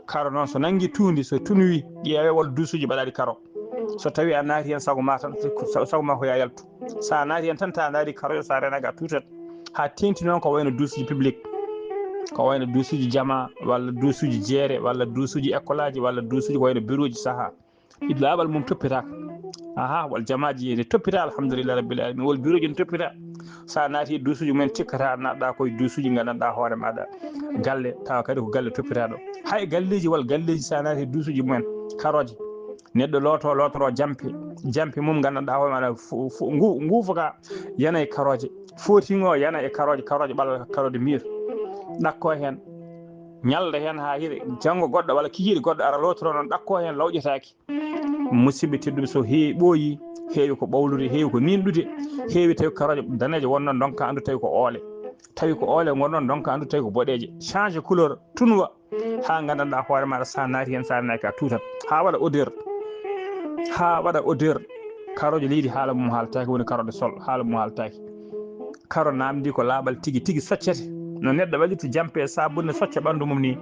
Karo noon so nangi tuundi, so tunwi, ƴeewe walla duusuji mbaɗaɗi karo. So tawi a naati heen, sago ma tan, sago ma ko ya yaltu. Sa naati heen tan, ta naati karo o, sa renaki a tutat. Ha teŋti noon ko wayno duusuji public, ko wayno duusuji jama walla duusuji jeere walla duusuji école aji walla duusuji ko wayno bureau ji saha. Iɗ laaɓal mum toppitaaka. Aha, wal jamaaji ne toppita, alhamdulillah rabbil alamin. Wal bureau ji ne toppita. Sa naati duusuji mumen, cikkata naɗɗa koye duusuji gandanɗa hoore maɗa galle, tawa kadi ko galle toppitaɗo. Hay galleji, wal galleji, sa naati duusuji mumen, karoje, neɗɗo looto, lootoro jampe, jampe mum gandanɗa hoore maɗa fu-, fu-, ngu-, nguufa ka yana e karoje. Footiŋ o yana e karoje, karoje ɓalla, karoje miir. Ɗakko heen, ñalda heen ha hiɗa, janngo goɗɗo walla kikiiɗe goɗɗo ara lootoro noon, ɗakko heen lawƴetaaki. Musidɓe tedduɓe, so heewi ɓooyi, heewi ko ɓawlude, heewi ko ninɗude, heewi tawi karoje daneeje wonno donka anndu tawi ko oole. Tawi ko oole ngonno donka anndu tawi ko boɗeeje. Change couleur, tunwa, ha gandanɗa hoore maɗa sa naati heen, sa naati ka tutat. Ha waɗa odeur. Ha waɗa odeur. Karoje leydi haala mum haaltaaki, woni karoɗe sol, haala mum haaltaaki. Karo namdi ko laaɓal tigi tigi soccete. No neɗɗo waɗirta jampe e sabunde socca ɓandu mum ni.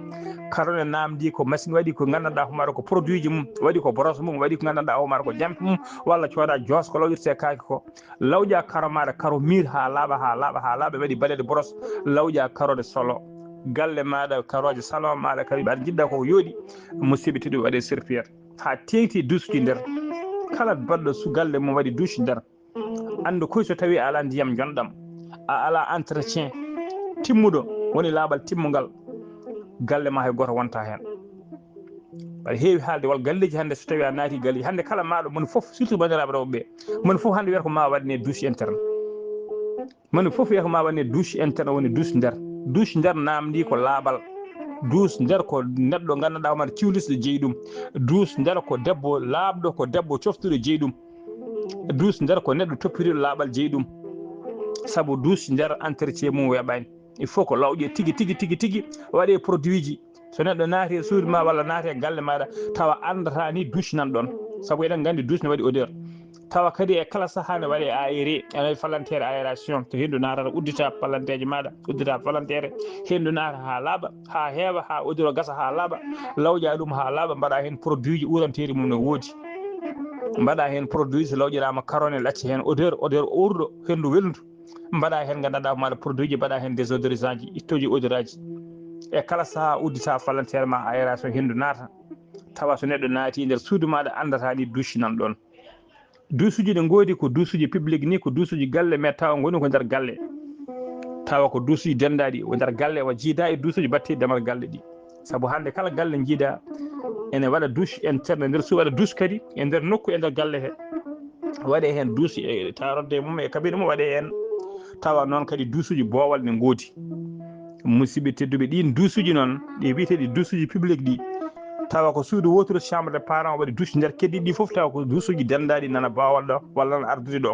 Karo ne namdi ko machine waɗi ko gandanɗa hoore maɗa ko produit ji mum, waɗi ko brosse mum, waɗi ko gandanɗa hoore maɗa ko jampe mum, walla cooda joos ko lawƴirte kaake ko. Lawƴa karo maɗa, karo miir ha laaɓa, ha laaɓa, ha laaɓa, waɗi balede brosse, lawƴa karo de solo. Galle maɗa, karoje salon maɗa, kadi aɗa jiɗɗa ko yooɗi, musidɓe tedduɓe waɗe serpillère. Ha teŋti duusuji nder. Kala baɗɗo su galle mum waɗi douche nder. Anndu koy so tawi a ala ndiyam jonɗam, a ala entretien timmuɗo, woni laaɓal timmungal, galle ma hay goto wonta heen. Aɗa heewi haalde wal galleji hannde, so tawi a naati galleji hannde, kala maaɗo mon fof, surtout bandiraɓe rewɓe ɓe, mon fof hannde wiyata ko ma waɗne douche interne. Mon fof wiyata ko ma waɗne douche interne, woni douche nder. Douche nder namdi ko laaɓal. Douche nder ko neɗɗo gandanɗa hoore maɗa ciwlisɗo jeyi ɗum. Douche nder ko debbo laaɓɗo, ko debbo coftuɗo jeyi ɗum. Douche nder ko neɗɗo toppitiɗo laaɓal jeyi ɗum. Sabu douche nder entretien mum weeɓani. Il faut ko lawƴe tigi, tigi, tigi, tigi, waɗe produit ji. So neɗɗo naati e suudu ma walla naati e galle maɗa, tawa andata ni douche nan ɗon. Sabu eɗen nganndi douche ne waɗi odeur. Tawa kadi e kala saha ne waɗe aéré, ene waɗi palanteere aération, to henndu naatata uddita palanteeje maɗa, uddita palanteere, henndu naata ha laaɓa, ha heewa, ha odeur o gasa ha laaɓa, lawƴa ɗum ha laaɓa, mbaɗa heen produit ji uranteeri mum no woodi. Mbaɗa heen produit, so lawƴiraama karo ne lacca heen odeur, odeur uurɗo, henndu welndu. Mbaɗa heen gandanɗa hoore maɗa produit ji, mbaɗa heen désodorisant ji, ittoji odeur aji. E kala saha uddita palanteere ma aération, henndu naata. Tawa so neɗɗo naati nder suudu maɗa andata ni douche nan ɗon. Duusuji ɗi ngoodi ko duusuji public ni, ko duusuji galle, mais tawa ngoni ko nder galle. Tawa ko duusuji dendaɗi o nder galle, wa jiida e duusuji batteɗi damal galle ɗi. Sabu hannde kala galle jiida ene waɗa douche interne nder suudu, waɗa douche kadi e nder nokku e nder galle he. Waɗe heen douche e tarodde mum e kabine mum, waɗe heen. Tawa noon kadi duusuji boowal ne ngoodi. Musidɓe tedduɓe, ɗin duusuji noon, ɗi wiyeteeɗi duusuji public ɗi, tawa ko suudu wootudu, chambre de parents, waɗi douche nder, keddiiɗi ɗi fof tawa ko duusuji dendaɗi nana boowal ɗo walla nana ardude ɗo.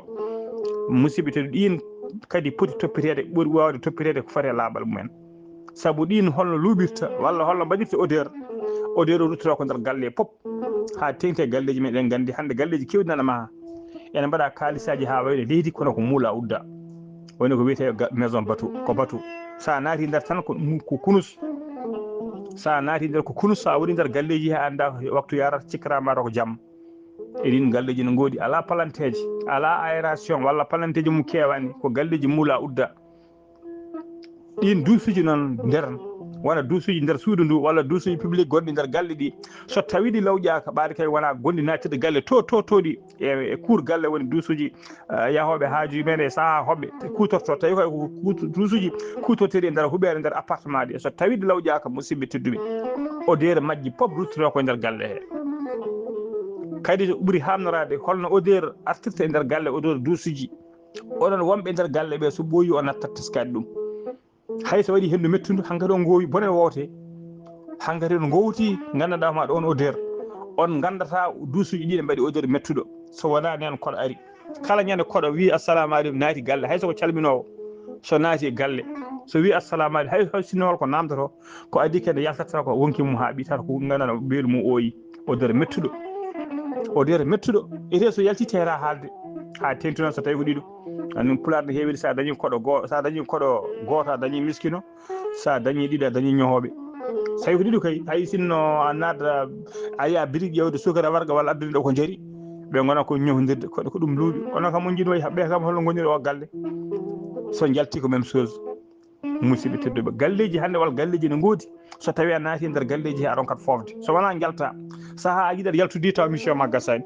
Musidɓe tedduɓe, ɗin kadi poti toppiteede, ɓuri waawde toppiteede ko fati e laaɓal mumen. Sabu ɗin holno luuɓirta walla holno mbaɗirta odeur, odeur o ruttata ko nder galle pop. Ha teŋti e galleeji men, eɗen nganndi hannde galleeji keewɗi nana maha. ene mbaɗa kaalisaaji haa wayno leydi, kono ko muula udda. Woni ko wiyetee ga-, maison batu, ko batu. So a naati nder tan ko, ko kunus. So a naati nder ko kunus, so a woni nder galleeji, a annda waktu yarata, cikkata mataw ko jam. E ɗin galleeji no ngoodi, alaa palanteeji, alaa aération walla palanteeji mum keewaani, ko galleeji muula udda. Ɗin duusuuji noon nder, wona duusuuji nder suudu ndu walla duusuuji public gonɗi nder galle ɗi, so tawii ɗi lawƴaaka, ɓaade kay wona gonɗi naatirɗi galle to, to, to ɗi, e, e cour galle woni duusuuji, eh, yahooɓe haaju men e sahaa hoɓɓe kuutorto, tawi koye ko kuutu-, duusuuji kuutorteeɗi e nder huɓeere nder appartement ɗi. So tawii ɗi lawƴaaka, musidɓe tedduɓe, odeur majji pop ruttoto ko e nder galle he. Kadi ɓuri haamnoraade, holno odeur artirta e nder galle, odeur duusuuji? Onon wonɓe nder galle ɓe, so ɓooyi, on nattat teskaade ɗum. Hay so waɗi henndu mettundu, hankadi on ngoowi, bone woote. Hankadi on ngoowti, nganndanɗaa homaade on odeur. On nganndata duusuuji ɗi ne mbaɗi odeur mettuɗo. So wonaa neen koɗo ari. Kala ñande koɗo wii, "Assalamu aleykum," naati galle, hay so ko calminoowo. So naati e galle, so wii, "Assalamu aleykum," hay, hay sinno hol ko naamndotoo, ko adii kadi yaltata ko wonki mum haa ɓiitata ko nganndanɗaa ɓeelu mum ooyi. Odeur mettuɗo. Odeur mettuɗo. Etee so yalti teera haalde. Haa teeŋti noon so tawii ko ɗiɗo. Anndin Pulaar no heewiri, so a dañii koɗo goo-, so a dañii koɗo gooto, a dañii miskino. So a dañii ɗiɗo, a dañii ñohooɓe. So tawii ko ɗiɗo kay, hay sinno a naata, a yiya bitik ƴeewde suukara warga walla addude ɗo ko njari, ɓe ngona ko ñohondirde, ko, ko ɗum luuɓi. Kono kam on njiɗi wayi ɓe kam holno ngoniri o galle? So njalti ko même chose. Musidɓe tedduɓe, galleeji hannde walla galleeji ne ngoodi. So tawii a naati nder galleeji he, a ronkat foofde. So wonaa njalta, sahaa a yiɗat yaltude tawa mission ma gasaani.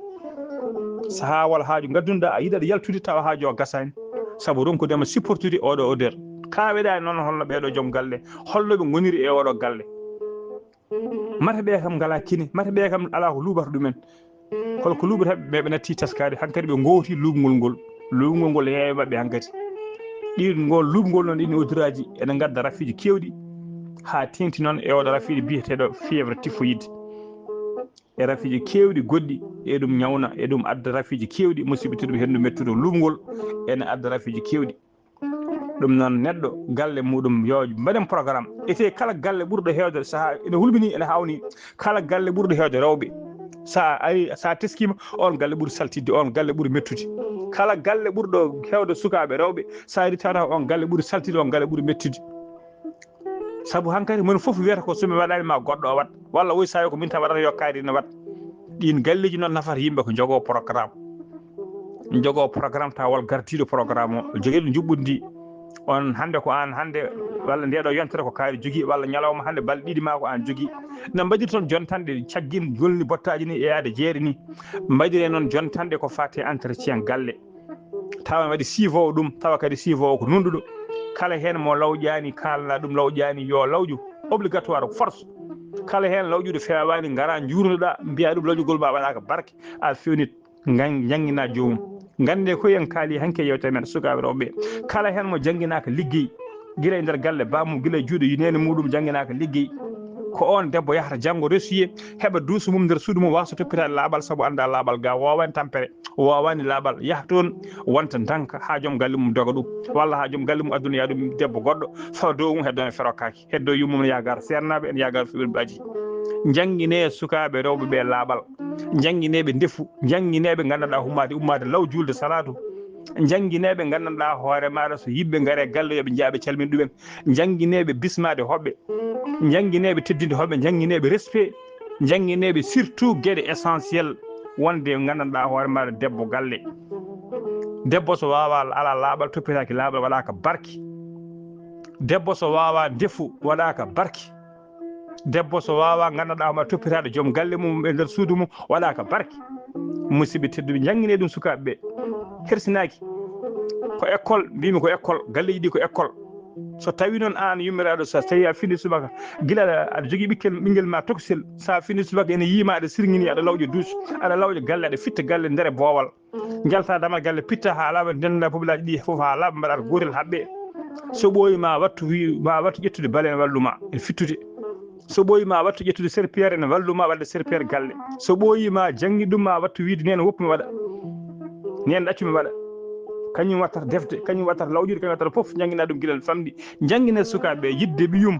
Sahaa walla haaju ngaddunɗaa, a yiɗat yaltude tawa haaju o gasaani. Sabu ronkude ma supportude oɗo odeur. Kaaweɗaa noon holno ɓeeɗo joom galle, holno ɓe ngoniri e oɗo galle. Mata ɓe kam ngalaa kine, mata ɓe kam alaa ko luuɓata ɗumen. Hol ko luuɓata ɓe, ɓe natti teskaade, hankadi ɓe ngoowti luuɓngol ngol. Luuɓngol ngol heewi maɓɓe hankadi. Ɗin ngol luuɓngol noon, ɗin oduraaji ene ngadda rafiiji keewɗi, haa teeŋti noon e oɗo rafiiji biyeteeɗo fièvre typhoïde. E rafiiji keewɗi goɗɗi, e ɗum ñawna, e ɗum adda rafiiji keewɗi, musidɓe tedduɓe, henndu mettuɗo luuɓngol ene adda rafiiji keewɗi. Ɗum noon, neɗɗo, galle muɗum, yo mbaɗen programme. Etee kala galle ɓurɗo heewde, sahaa ene hulɓinii, ene haawnii, kala galle ɓurɗo heewde rewɓe, so a ari, so a teskiima, on galle ɓuri saltidde, on galle ɓuri mettude. Kala galle ɓurɗo heewde sukaaɓe rewɓe, so a ari, tawata on galle ɓuri saltidde, on galle ɓuri mettude. Sabu hankadi, moni fof wiyata ko so mi waɗaani ma goɗɗo o waɗ, walla woy so a ko min tan waɗata, yo kaari ne waɗ. Ɗiin galleeji noon nafata yimɓe ko njogoo programme. Njogoo programme tawa wol gardiiɗo programme o, jogii ɗo njuɓɓudi ndi. On hannde ko aan hannde, walla nde ɗo yontere ko kaari jogii, walla ñalawma hannde balɗe ɗiɗi ma ko aan jogii. No mbaɗir toon jontanɗe caggin jolni bottaaji ni e yaade jeere ni. Mbaɗiree noon jontanɗe ko faati e entretien galle. Tawa ene waɗi suivi o ɗum, tawa kadi suivi o ko nunɗuɗo. Kala heen mo lawƴaani, kaalna ɗum lawƴaani, yo lawƴu obligatoire, force. Kala heen lawƴuɗo feewaani, ngara njuurnoɗaa, mbiya ɗum lawƴugol ma waɗaaka barke, a fewnit, ngan-, janngina joomum. Ngannde ko en kaali hanki e yewtere men sukaaɓe rewɓe. Kala heen mo jannginaaka liggey, gila e nder galle bammum, gila e juuɗe neene muɗum jannginaaka liggey, ko oon debbo yahata janngo resuyee, heɓa duuso mum nder suudu mum, waasa toppitaade laaɓal, sabu anndaa laaɓal ga woowaani tampere. O waawaani laaɓal, yaha toon, wonta ndanka haa joom galle mum doga ɗum, walla haa joom galle mum adduna yaa ɗum debbo goɗɗo, fawa dow mum, heddo ene ferokaki, heddo yummum ne yagar seernaaɓe, ene yagar fiɓirɓe aji. Njannginee sukaaɓe rewɓe ɓe laaɓal, njannginee ɓe ndefu, njannginee ɓe nganndanɗaa hummaade, ummaade law juulde salaatu, njannginee ɓe nganndanɗaa hoore maaɗa so yimɓe ngaree galle yo ɓe njaha ɓe calmina ɗumen, njannginee ɓe bismaade hoɓɓe, njannginee ɓe teddinde hoɓɓe, njannginee ɓe respect, njannginee ɓe surtout geɗe essentiel wonde nganndanɗaa hoore maaɗa debbo galle. Debbo so waawaa alaa laaɓal, toppitaaki laaɓal, waɗaaka barke. Debbo so waawaa ndefu, waɗaaka barke. Debbo so waawaa nganndanɗaa homo toppitaade joom galle mum e nder suudu mum, waɗaaka barke. Musidɓe tedduɓe, njannginee ɗum sukaaɓe ɓe. Hersinaaki. Ko école, mbiymi ko école, galleeji ɗi ko école. So tawii noon aan yummiraaɗo, so tawii a fini subaka, gila aɗa, aɗa jogii ɓikkel, ɓinngel ma tokosel, so a fini subaka ene yiima aɗa sirŋini, aɗa lawƴa duus, aɗa lawƴa galle, aɗa fitta galle nder e boowal. Njalta damal galle, pitta haa laaɓa, ndennda pobilaaji ɗi fof haa laaɓa, mbaɗa ko gootel haɓɓe. So ɓooyi ma wattu wi-, ma wattu ƴettude bale ene wallu ma e fittude. So ɓooyi ma wattu ƴettude serpillère ene wallu ma waɗde serpillère galle. So ɓooyi ma janngi ɗum ma wattu wiide neen woppu mi waɗa. Neen ɗaccu mi waɗa. Kañum wattata defde, kañum wattata lawƴude, kañum wattata fof, njannginaa ɗum gila famɗi. Njannginee sukaaɓe ɓe, yiɗde ɓiyum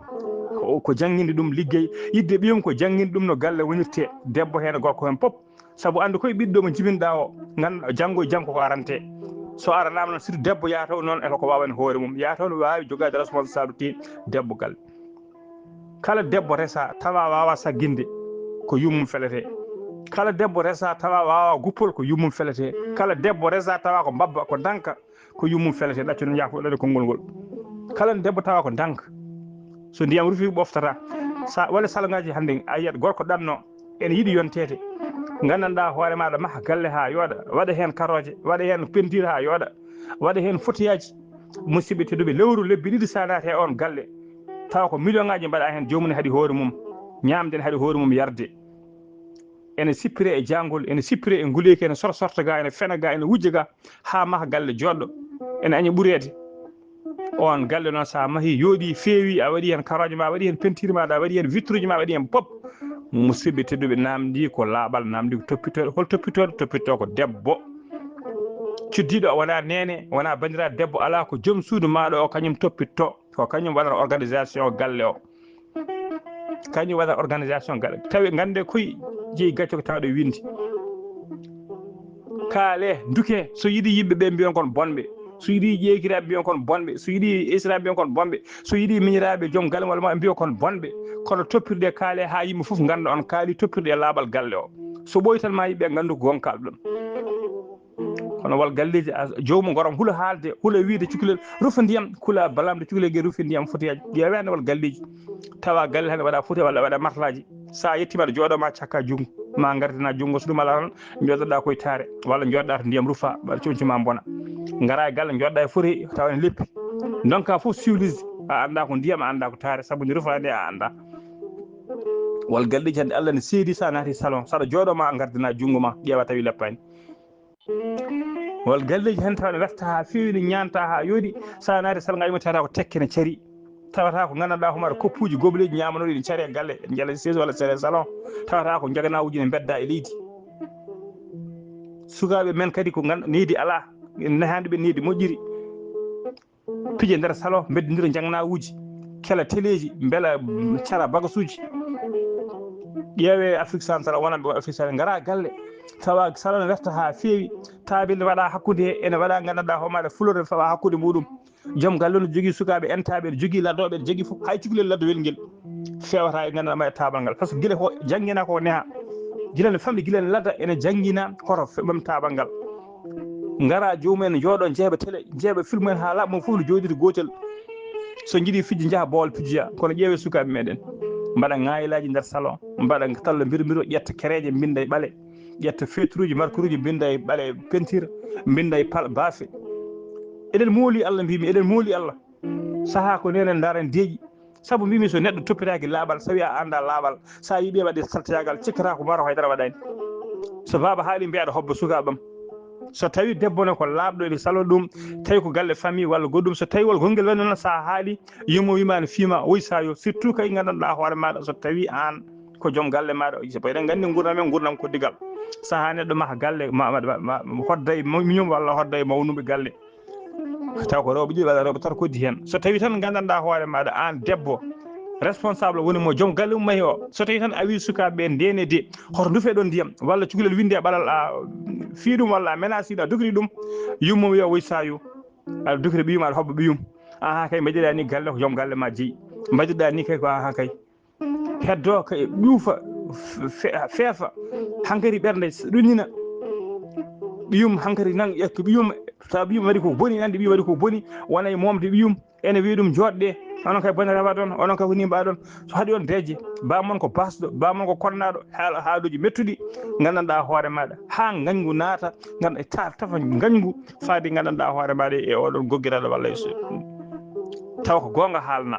ko, ko jannginde ɗum liggey, yiɗde ɓiyum ko jannginde ɗum no galle wonirtee, debbo heen, gorko heen, fof. Sabu anndu koye ɓiɗɗo mo jibinɗaa o, ngannduɗaa janngo e jam koko arante. So aranaama noon, surtout debbo yaataw noon e koko waawani hoore mum. Yaataw no waawi jogaade responsabilité debbo galle. Kala debbo resa tawa waawa sagginde, ko yummum felete. Kala debbo resa tawa waawa guppol, ko yummum felete. Kala debbo resa tawa ko mbabba, ko danka, ko yummum felete. Ɗaccu noon yaafo ɗaɗe konngol ngol. Kala debbo tawa ko danka. So ndiyam rufi ɓoftata. Sa wala salngaaji hannde a yiyat gorko ɗanno ene yiɗi yonteede. Nganndanɗaa hoore maaɗa maha galle haa yooɗa. Waɗa heen karooje, waɗa heen pentiir haa yooɗa. Waɗa heen fotiyaaji. Musidɓe tedduɓe, lewru lebbi ɗiɗi sa naati e on galle. Tawa ko million ngaaji mbaɗa heen, joomum ne haɗi hoore mum. Ñaamde ne haɗi hoore mum yarde. Ene sippire e jaangol, ene sippire e nguleeki, ene sor-, sorta ga, ene fena ga, ene wujja ga, haa maha galle jooɗɗo. Ene añi ɓureede. On galle noon, so a mahi, yooɗi, feewi, a waɗi heen karooje ma, a waɗi heen pentiir ma, a waɗi heen vitruuji ma, a waɗi heen pop. Musidɓe tedduɓe, naamndi ko laaɓal, naamndi ko toppitooɗo. Hol toppitooɗo? Toppitoo ko debbo. Cuddiiɗo wonaa neene, wonaa banndiraaɗo debbo, alaa, ko joom suudu maaɗo o, kañum toppitoo. Ko kañum waɗata organisation galle o. Kañum waɗata organisation galle. Tawi ngannde koye jeyi gacce ko tawɗo winndi. Kaale, nduke, so yiɗi yimɓe ɓe mbiyon kon bonɓe. So yiɗi ƴeekiraaɓe mbiyon kon bonɓe. So yiɗi esiraaɓe mbiyon kon bonɓe. So yiɗi miñiraaɓe joom galle walla ma mbiyon kon bonɓe. Kono toppirɗe kaale haa yimɓe fof ngannda on kaali toppirɗe e laaɓal galle o. So ɓooyi tan ma yimɓe nganndu ko gonga kalɗon. Kono wal galleeji, a, joomu gorom hula haalde, hula wiide cukalel, rufa ndiyam, kula balamde cukalel ge rufi ndiyam fotiyaaji. Ƴeewaani wal galleeji. Tawa galle hannde waɗa foti walla waɗa marlaaji. Sa yettiima aɗa jooɗo ma cakka junngo, ma ngardina junngo, so ɗum alaa tan, jooɗoɗa koye taare, walla jooɗoɗa to ndiyam rufa, walla coñci ma mbona. Ngara e galle, jooɗoɗa e foti, tawa ne leppi. Ndonka fof siwlise, a annda ko ndiyam, a annda ko taare, sabu nde rufa nde a annda. Wal galleeji hannde Allah ne seedi, sa naati salon, saɗa jooɗo ma ngardina junngo ma, ƴeewa tawi leppaani. Wal galleeji hannde tawa ne werta haa feewi, ne ñaanta haa yooɗi, sa naati salngaaji mum tawata ko tekke ne cari. Tawata ko nganndanɗaa homaɗa koppuuji goboleeji ñaamanoɗi ne cari e galle, jala chaise walla cari e salon. Tawata ko jaganawuuji ne mbedda e leydi. Sukaaɓe men kadi ko ngan-, needi alaa, ene nahaani ɓe needi moƴƴiri. Pije nder salon, mbeddondira jaganawuuji, kela teleeji, mbela, mm, cara bagasuuji. Ƴeewe Afrique Centrale, wonanɓe Afrique Centrale, ngara galle, tawa salon ne werta haa feewi, taabille waɗa hakkunde he, ene waɗa nganndanɗaa homaɗa fleur ne fawa hakkunde muɗum. Joom galle ne jogii sukaaɓe entaaɓe, ne jogii ladooɓe, ne jogii fof, hay cukalel ladowel ngel fewata e nganndanɗaa ma e taabal ngal. Par ce que gila ko janngina ko neha, gila ne famɗi, gila ne lada, ene janngina koto fe-, mem taabal ngal. Ngara joomum en njooɗo, njeeɓa télé, njeeɓa film en haa laaɓa, mo fof no jooɗiri gootel. So njiɗi fijji, njaha boowal pijjoya. Kono ƴeewe sukaaɓe meɗen. Mbaɗa ŋaayilaaji nder salon, mbaɗa tallo mbiro mbiro, ƴetta kereeje, mbinda e ɓale, ƴetta fetruuji, markuruuji, mbinda e ɓale pentiir, mbinda e pal-, baafe. Eɗen mooli Allah, mbimi, eɗen mooli Allah. Sahaa ko nenen ndaaren deeƴi. Sabu mbimi so neɗɗo toppitaaki laaɓal, so tawi a annda laaɓal, sa yiɓi waɗde salteyaagal, cikkata ko maro haydara waɗani. So baaba haali mbiya aɗa hobba sukaaɓam. So tawi debbo ne ko laaɓɗo ene salo ɗum, tawi ko galle famille walla goɗɗum, so tawi wol gongel wano noon sa haali, yumma wima ne fiima, woy sa yo, surtout kay nganndanɗaa hoore maɗa, so tawi an ko joom galle maɗa, sabu eɗen nganndi ngurnam men, ngurnam ko digal. Saha neɗɗo maha galle, ma, ma, ma, ma, hodda e miñum walla hodda e mawnuɓe galle. Taw ko rewɓe ɗiɗi walla rewɓe tato koddi heen. So tawi tan nganndanɗaa hoore maɗa, an debbo, responsable woni mo joom galle mum mahi o. So tawi tan a wi sukaaɓe ɓe ndene de, hoto ndufe ɗon ndiyam, walla cukalel winde e ɓalal a fii ɗum, walla a menasi ɗum, a dogiri ɗum, yumma wiya woy sayu, aɗa dogiri ɓiyum, aɗa hobba ɓiyum. Aha kay, mbaɗirɗa ni galle ko joom galle ma jeyi. Mbaɗirɗa ni kay ko aha kay. Heddo kay ƴuufa, fe-, feefa, hankadi ɓernde ɗunnina. Ɓiyum hankadi nan ƴetta ɓiyum, tawa ɓiyum waɗi ko boni, nandi ɓiyum waɗi ko boni, wona e momde ɓiyum, ene wiya ɗum jooɗde, onon kay bone rewa ɗon, onon kay ko ni mbaɗon. So haɗi on deeƴe, bamon ko basɗo, bamon ko konnaɗo, haala haaluuji mettuɗi, nganndanɗaa hoore maɗa, haa ngañgu naata, ngan-, ta-, tafa ngañgu, faade nganndanɗaa hoore maɗa e oɗon goggiraɗo walla e so-, tawa ko goonga haalna.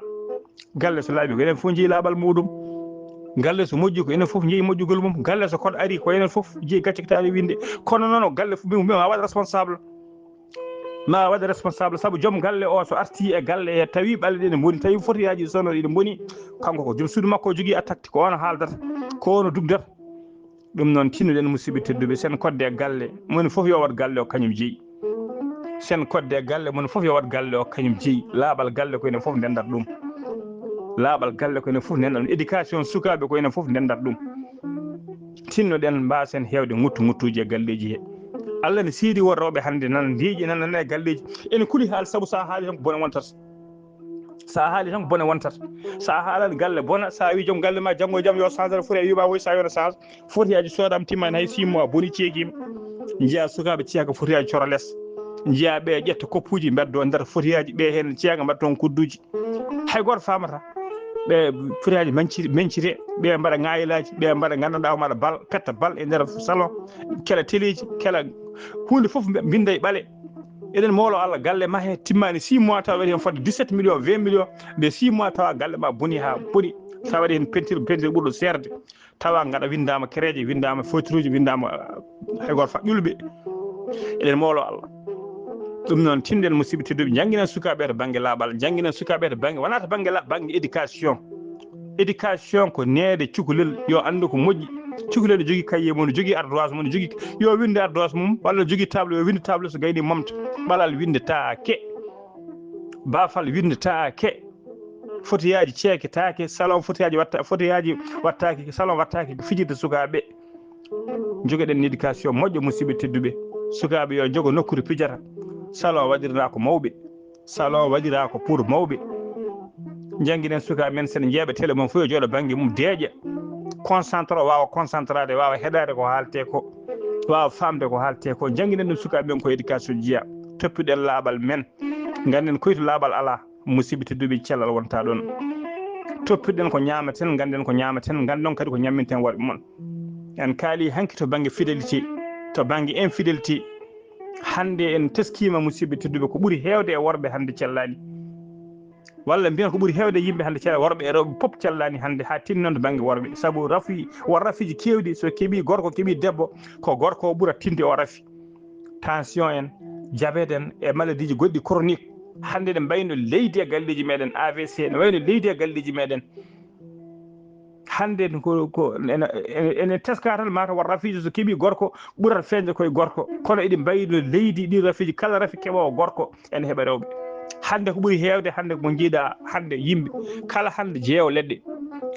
Galle so laaɓi, ko enen fof njeyi laaɓal muɗum. Galle so moƴƴi, ko enen fof njeyi moƴƴugol mum. Galle so koɗo ari, ko enen fof jeyi gacce ko tawi winde. Kono noon, galle fof, mi, mi ma waɗ responsable. Ma waɗ responsable, sabu joom galle o, so arti e galle, e tawi ɓalli ɗe ne mboni, tawi fotiyaaji sono ɗi ne mboni, kanko ko joom suudu makko o jogii attaque, ko on haaldata, ko on dugdata. Ɗum noon, tinnoɗen, musidɓe tedduɓe, sen kodde e galle, moni fof yo waɗ galle o kañum jeyi. Sen kodde e galle, moni fof yo waɗ galle o kañum jeyi. Laaɓal galle ko enen fof ndendat ɗum. Laaɓal galle ko enen fof ndendat ɗum. Éducation sukaaɓe ko enen fof ndendat ɗum. Tinnoɗen mbaasen heewde ŋuttu ŋuttuuji e galleeji he. Allah ne siiri won rewɓe hannde nana ndeeƴi, nana nana e galleeji. Ene kuli haal sabu so a haali tan ko bone wontata. So a haali tan ko bone wontata. So a haalani galle bona, so a wi joom galle ma janngo e jam yo changere foti a wiima woy so a yona change. Fotiyaaji soodaama timmaani hay six mois boni ceekiima. Njiya sukaaɓe ciyaka fotiyaaji coro les. Njiya ɓe ƴetta koppuuji mbeddo nder fotiyaaji ɓe heen ciyaka mbaɗa toon kudduuji. Hay gooto faamata. Ɓe fotiyaaji manciri-, mencite, ɓe mbaɗa ŋaayilaaji, ɓe mbaɗa nganndanɗaa o mbaɗa bal, petta bal e nder salon, kela teleeji, kela huunde fof mbe-, mbinnda e ɓale. Eɗen moolo Allah galle ma he timmaani six mois tawa waɗi heen fodde dix-sept millions, vingt millions, nde six mois tawa galle ma boni haa boni, tawa waɗi heen peinture, peinture ɓurɗo seerde, tawa ngaɗa winndaama kereeje, winndaama feutre uji, winndaama, ah, hay gooto fa ƴulɓe. Eɗen moolo Allah. Ɗum noon, tinɗen musidɓe tedduɓe, njannginen sukaaɓe to bannge laaɓal, njannginen sukaaɓe to bannge, wonaa to bannge la-, bannge éducation. Éducation ko neede cukalel, yo anndu ko moƴƴi. Cukalel no jogii cahier mum, no jogii ardoise mum, no jogii, yo winnde ardoise mum, walla no jogii table, yo winnde table so gayni momta. Ɓalal winndetaake. Baafal winndetaake. Fotiyaaji ceeketaake, salon fotiyaaji watta-, fotiyaaji wattaake, salon wattaake ko fijirde sukaaɓe. Njogoɗen éducation moƴƴo, musidɓe tedduɓe. Sukaaɓe yo njogo nokkuure pijata. Salon waɗiraa ko mawɓe. Salon waɗiraa ko pour mawɓe. Njannginen sukaaɓe men, so ne njeeɓa télé mum fof yo jooɗo bannge mum deeƴa. Concentré o waawa concentrade, waawa heɗaade ko haaletee ko. Waawa faamde ko haaletee ko. Njannginen ɗum sukaaɓe men ko éducation jeyaa. Toppiɗen laaɓal men. Ngannden koyto laaɓal alaa. Musidɓe tedduɓe, cellal wonta ɗon. Toppiɗen ko ñaamaten, ngannden ko ñaamaten, nganndon kadi ko ñamminten worɓe mon. En kaali hanki to bannge fidélité, to bannge infidélité. Hannde en teskiima musidɓe tedduɓe ko ɓuri heewde e worɓe hannde cellaani. Walla mbiyen ko ɓuri heewde yimɓe hannde cella, worɓe e rewɓe pop cellaani hannde haa tinnoon to bannge worɓe. Sabu rafi, won rafiiji keewɗi so keɓii gorko, keɓii debbo, ko gorko o ɓura tinde o rafi. Tension en, jabet en e maladiiji goɗɗi chronique. Hannde ne mbayno leydi e galleeji meɗen, A V C ne wayno leydi e galleeji meɗen. Hannde ko, ko ene, ene, ene teska tan mata won rafiiji so keɓii gorko ɓurat feeñde koye gorko. Kono eɗi mbayno leydi, ɗi rafiiji, kala rafi keɓoowo gorko ene heɓa rewɓe. Hannde ko ɓuri heewde hannde ko njiiɗa hannde yimɓe. Kala hannde jeeyo leɗɗe.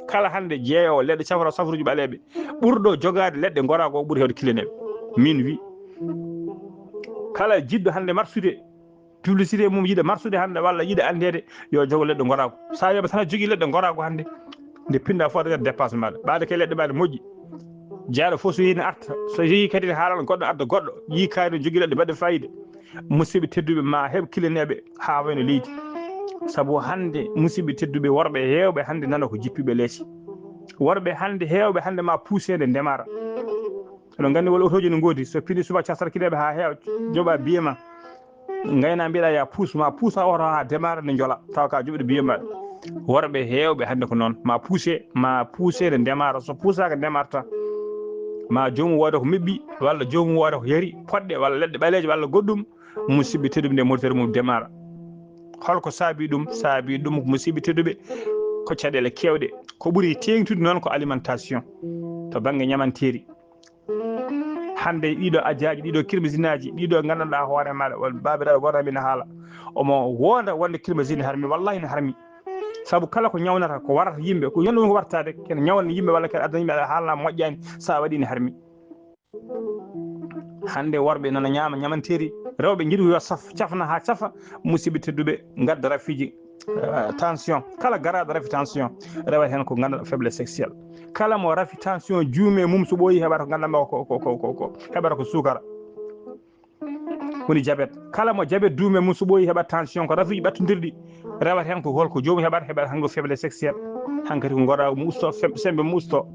Kala hannde jeeyo leɗɗe safra safruuji ɓaleeɓe. Ɓurɗo jogaade leɗɗe ngoraagu o ɓuri heewde kileneeɓe. Min wi. Kala jiɗɗo hannde marsude, publicité mum yiɗa marsude hannde walla yiɗa anndeede, yo jogo leɗɗe ngoraagu. Sa wiyaama tan a jogii leɗɗe ngoraagu hannde, nde pinɗa fof aɗa waɗa dépassement. Ɓaade ke leɗɗe ɓaade moƴƴi. Jaaɗo fof so yehi ne arta. So yehi kadi ne haalana goɗɗo adda goɗɗo. Yii kaari ne jogii leɗɗe mbaɗɗe fayida. Musidɓe tedduɓe ma heɓ kileneeɓe haa wayno leydi. Sabu hannde musidɓe tedduɓe worɓe heewɓe hannde nana ko jippiiɓe leese. Worɓe hannde heewɓe hannde ma puuse nde ndemara. Eɗon nganndi wol otooji no ngoodi, so pini suba casar kineeɓe haa heewa, joɓa biye ma. Ngayna mbiɗa ya puus ma, puusa oto haa demara ne njola, tawa ka joɓɗo biye ma. Worɓe heewɓe hannde ko noon, ma puuse, ma puuse ne ndemara, so puusaaka ndemarta. Ma joomum wooda ko meɓɓi, walla joomum wooda ko yari, poɗɗe, walla leɗɗe ɓaleeje, walla goɗɗum, musidɓe tedduɓe nde moftere mum demara. Holko saabi ɗum? Saabi ɗum ko musidɓe tedduɓe, ko caɗeele keewɗe. Ko ɓuri teeŋtude noon ko alimentation, to bannge ñamanteeri. Hannde ɗiɗo ajaaji, ɗiɗo kirmisinaaji, ɗiɗo nganndanɗaa hoore maaɗa, won baabiraaɗo gooto am ina haala. Omo wonda wonde kirmisine harmi, wallahi ne harmi. Sabu kala ko ñawnata, ko warata yimɓe, ko ñande ko wartaade, kene ñawnde yimɓe walla kene addana yimɓe haalna moƴƴaani, so a waɗi ne harmi. Hannde worɓe nana ñaama ñamanteeri, rewɓe njiɗi ko yo saf, cafna haa cafa, musidɓe tedduɓe, ngadda rafiiji, eh, tension. Kala garaaɗo rafi tension, rewata heen ko nganndanɗaa faiblesse sexuelle. Kala mo rafi tension, juume mum so ɓooyi heɓata ko nganndanɗaa ko, ko, ko, ko, ko, heɓata ko suukara. Woni jabet. Kala mo jabet duume mum so ɓooyi heɓat tension, ko rafiiji ɓattondirɗi rewata heen ko holko joomum heɓata, heɓata hannde faiblesse sexuelle. Hankadi ko ngoraagu mum usto, sem-, sembe mum usto.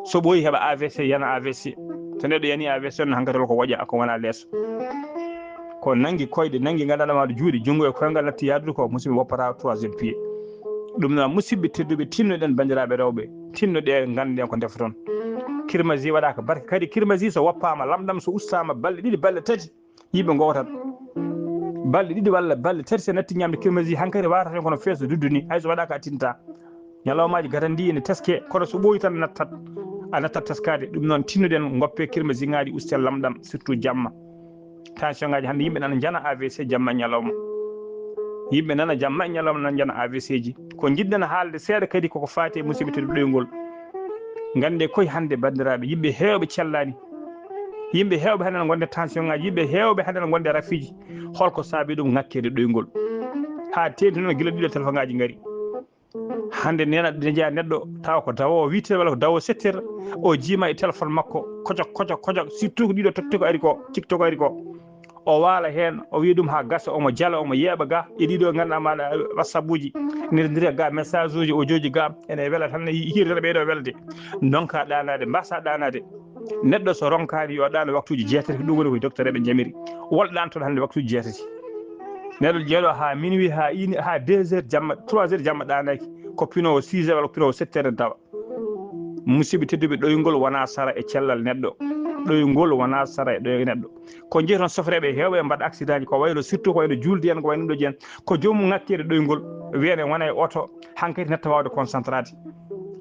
So ɓooyi heɓa A V C, yana A V C. So neɗɗo yani A V C noon hankadi holko woƴa, ko wona leeso. Ko nanngi koyɗe, nanngi nganndanɗaa ma juuɗe, junngo e koyngal natti yaadude ko musiba woppata troisième pied. Ɗum noon musidɓe tedduɓe, tinnoɗen banndiraaɓe rewɓe, tinnoɗe ngannduɗen ko ndefoton. Kirmasi waɗaaka barke, kadi kirmasi so woppaama lamɗam, so ustaama balɗe ɗiɗi, balɗe tati, yimɓe ngowtat. Balɗe ɗiɗi walla balɗe tati, so natti ñamde kirmasi, hankadi wawata tan kono feeso duddu ni, hay so waɗaaka a tinta. Ñalawmaaji gadandi ene teske, kono so ɓooyi tan nattat, a nattat teskaade. Ɗum noon tinnoɗen ngoppe kirmasiŋaaji, usten lamɗam, surtout jamma. Tension ŋaaji hannde yimɓe nana njana A V C jamma e ñalawma. Yimɓe nana jamma e ñalawma nana njana A V C ji. Ko njiɗɗen haalde seeɗa kadi koko faati e musidɓe tedduɓe ɗoyngol. Ngannde koye hannde, banndiraaɓe, yimɓe heewɓe cellaani. Yimɓe heewɓe hannde no ngonde tension ngaaji, yimɓe heewɓe hannde no ngonde rafiiji. Holko saabi ɗum? Ŋakkeede ɗoyngol. Haa teeŋti noon gila ɗiɗo téléphone ngaaji ngari. Hannde nena ne jeyaa neɗɗo tawa ko dawo huit heures walla ko dawo sept heures, o jiima e téléphone makko kojok, kojok, kojok, surtout ko ɗiɗo tokti ko ari ko, TikTok ari ko. O waala heen, o wiya ɗum haa gasa, omo jala, omo yeeɓa ga e ɗiɗo ngannduɗaa maɗa WhatsApp uji, nerdira ga message uji, o jooji ga, ene wela tan, hiirere ɓeyɗo welde. Ndonka ɗaanaade, mbasa ɗaanaade. Neɗɗo so ronkaani yo ɗaano waktuuji jeetati, ko ɗum woni ko docteur eɓe jamiri. Wol ɗaantoɗo hannde waktuuji jeetati. Neɗɗo jeeɗo haa minuit, haa ini, haa deux heures jamma, trois heures jamma ɗaanaaki. Ko pinoowo six heures walla ko pinoowo sept heures en tawa. Musidɓe tedduɓe, ɗoyngol wonaa sara e cellal neɗɗo. Ɗoyngol wonaa sara e ɗoy neɗɗo. Ko jeyi toon sofreeɓe heewɓe mbaɗa accident ji, ko wayno surtout ko wayno juulde en, ko wayno ɗo jeen. Ko joomum ŋakkeede ɗoyngol, wiyane wona e oto, hankadi natta waawde concentrade.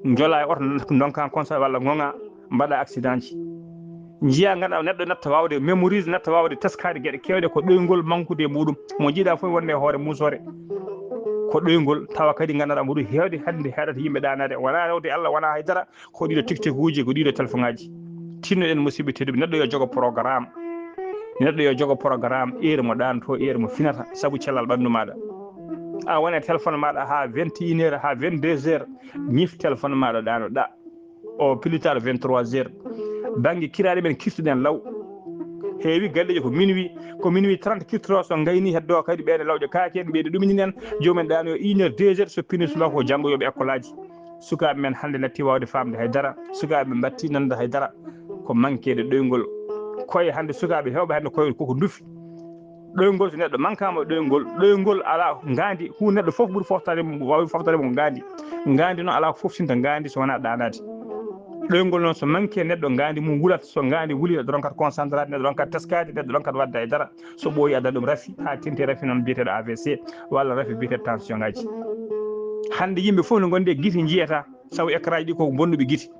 Njola e oto, ndonka concentrade walla ŋoŋa, mbaɗa accident ji. Njiya ngannduɗaa neɗɗo natta waawde mémorise, natta waawde teskaade geɗe keewɗe, ko ɗoyngol mankude e muɗum. Mo jiiɗa fof wonde e hoore muusoore. Ko ɗoyngol tawa kadi ngannduɗaa mboɗo heewde hannde heɗata yimɓe ɗaanaade. Wonaa rewde Allah, wonaa haydara, ko ɗiɗo TikTok uji, ko ɗiɗo téléphone ngaji. Tinnoɗen musidɓe tedduɓe, neɗɗo yo jogo programme. Neɗɗo yo jogo programme, heure mo ɗaanto, heure mo finata, sabu cellal ɓanndu maɗa. A wona e téléphone maɗa haa vingt et une heures, haa vingt-deux heures, ñif téléphone maɗa ɗaanoɗa. O plus tard vingt-trois heures. Bannge kiraaɗe men kirtuɗen law. Heewi galleeji ko minuit, ko minuit trente kirtoto, so ngayni heddo kadi ɓeɗe lawƴe kaake en, ɓeɗe ɗumini en, joomen ɗaano une heure, deux heures, so pini subaka ko janngo yoɓe école aji. Sukaaɓe men hannde natti waawde faamde hay dara, sukaaɓe men mbatti nande hay dara. Ko manqueede ɗoyngol. Koye hannde sukaaɓe heewɓe hannde koye koko ndufi. Ɗoyngol, so neɗɗo mankaama ɗoyngol, ɗoyngol alaa ngaandi, hu neɗɗo fof ɓuri foftade mo, waawi foftade mo ngaandi. Ngaandi noon alaa ko foftinta ngaandi so wonaa ɗaanaade. Ɗoyngol noon so manque neɗɗo ngaandi mum wulat, so ngaandi wuli neɗɗo ronkat concentrade, neɗɗo ronkat teskaade, neɗɗo ronkat waɗde hay dara. So ɓooyi adda ɗum rafi, haa tenti rafi noon biyeteeɗo A V C, walla rafi biyeteeɗo tension ngaji. Hannde yimɓe fof no ngondi e gite njiyata, sabu écran ji ɗi ko bonnuɓe gite.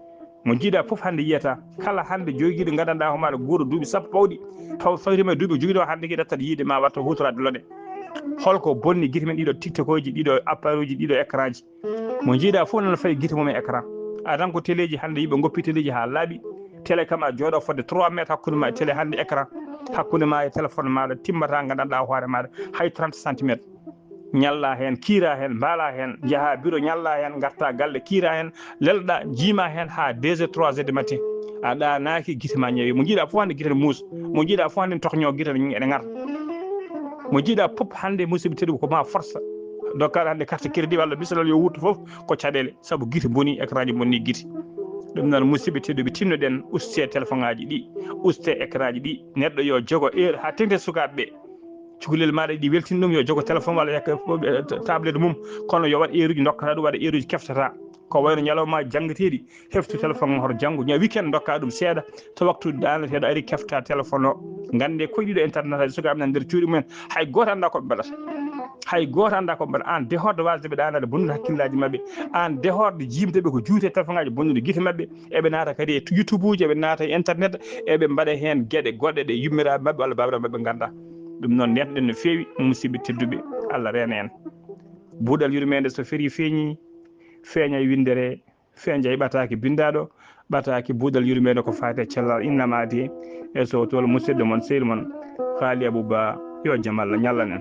Mo jiiɗa fof hannde yiyata, kala hannde jogiiɗo ngadanɗaa homaɗa guura duuɓi sappo pawɗi, taw fawtima e duuɓi jogiiɗo hannde ki ɗattat yiide ma watta hutorade lone. Holko bonni gite men ɗiɗo tiktokoji, ɗiɗo appareil uji, ɗiɗo écran ji? Mo jiiɗa fof nana fayi gite mum e écran. A tan ko téléji hannde yimɓe goppi téléji haa laaɓi. Télé kam a jooɗo fodde trois mètres hakkunde ma e télé, hannde écran hakkunde ma e téléphone maɗa timmata ngadanɗaa hoore maɗa hay trente centimètres. Ñalla heen, kiira heen, mbaala heen, njaha bureau, ñalla heen, ngarta galle, kiira heen, lelɗa, jiima heen haa deux heures, trois heures de matin. A ɗaanaaki, gite ma ñawi. Mo jiiɗa fof hannde gite ne muusa. Mo jiiɗa fof hannde toxño gite ne, ene ngarta. Mo jiiɗa fof hannde musidɓe tedduɓe ko ma forsa. Dokkaɗo hannde carte crédit walla bisalal yo wuttu fof ko caɗeele. Sabu gite boni, écran ji bonni gite. Ɗum noon musidɓe tedduɓe, tinnoɗen uste téléphone ngaji ɗi, uste écran ji ɗi. Neɗɗo yo jogo heure haa teŋti sukaaɓe ɓe. Cukalel maɗa ɗi weltin ɗum, yo jogo téléphone walla yakka, eh, tablette mum, kono yo waɗ heure uji dokkata ɗum, waɗa heure uji keftata. Ko wayno ñalawma janngateeɗi, heftu téléphone hoto janngo, ña weekend dokka ɗum seeɗa, to waktu ɗaanateeɗo ari kefta téléphone o. Ngannde koye ɗiɗo internet aji sukaaɓe nan nder cuuɗi mumen, hay gooto annda ko ɓe mbaɗata. Hay gooto annda ko ɓe mbaɗata. En dehors de wasde ɓe ɗaanaade bonnude hakkillaaji maɓɓe, en dehors de jiimde ɓe ko juute téléphone ngaji bonnude gite maɓɓe, eɓe naata kadi e YouTube uji, eɓe naata e internet, eɓe mbaɗa heen geɗe goɗɗe ɗe yummiraaɓe maɓɓe walla baabiraaɓe maɓɓe ngannda. Ɗum noon, netɗen no feewi, musidɓe tedduɓe, Allah reena en. Buuɗal yurmeende so ferii feeñi, feeña e winndere, feeña e ɓataake binndaaɗo, ɓataake buuɗal yurmeende ko faati e cellal innama adi e so tol musidɗo mon, sehil mon, Haali Abou Ba, yo jam Allah ñallan en.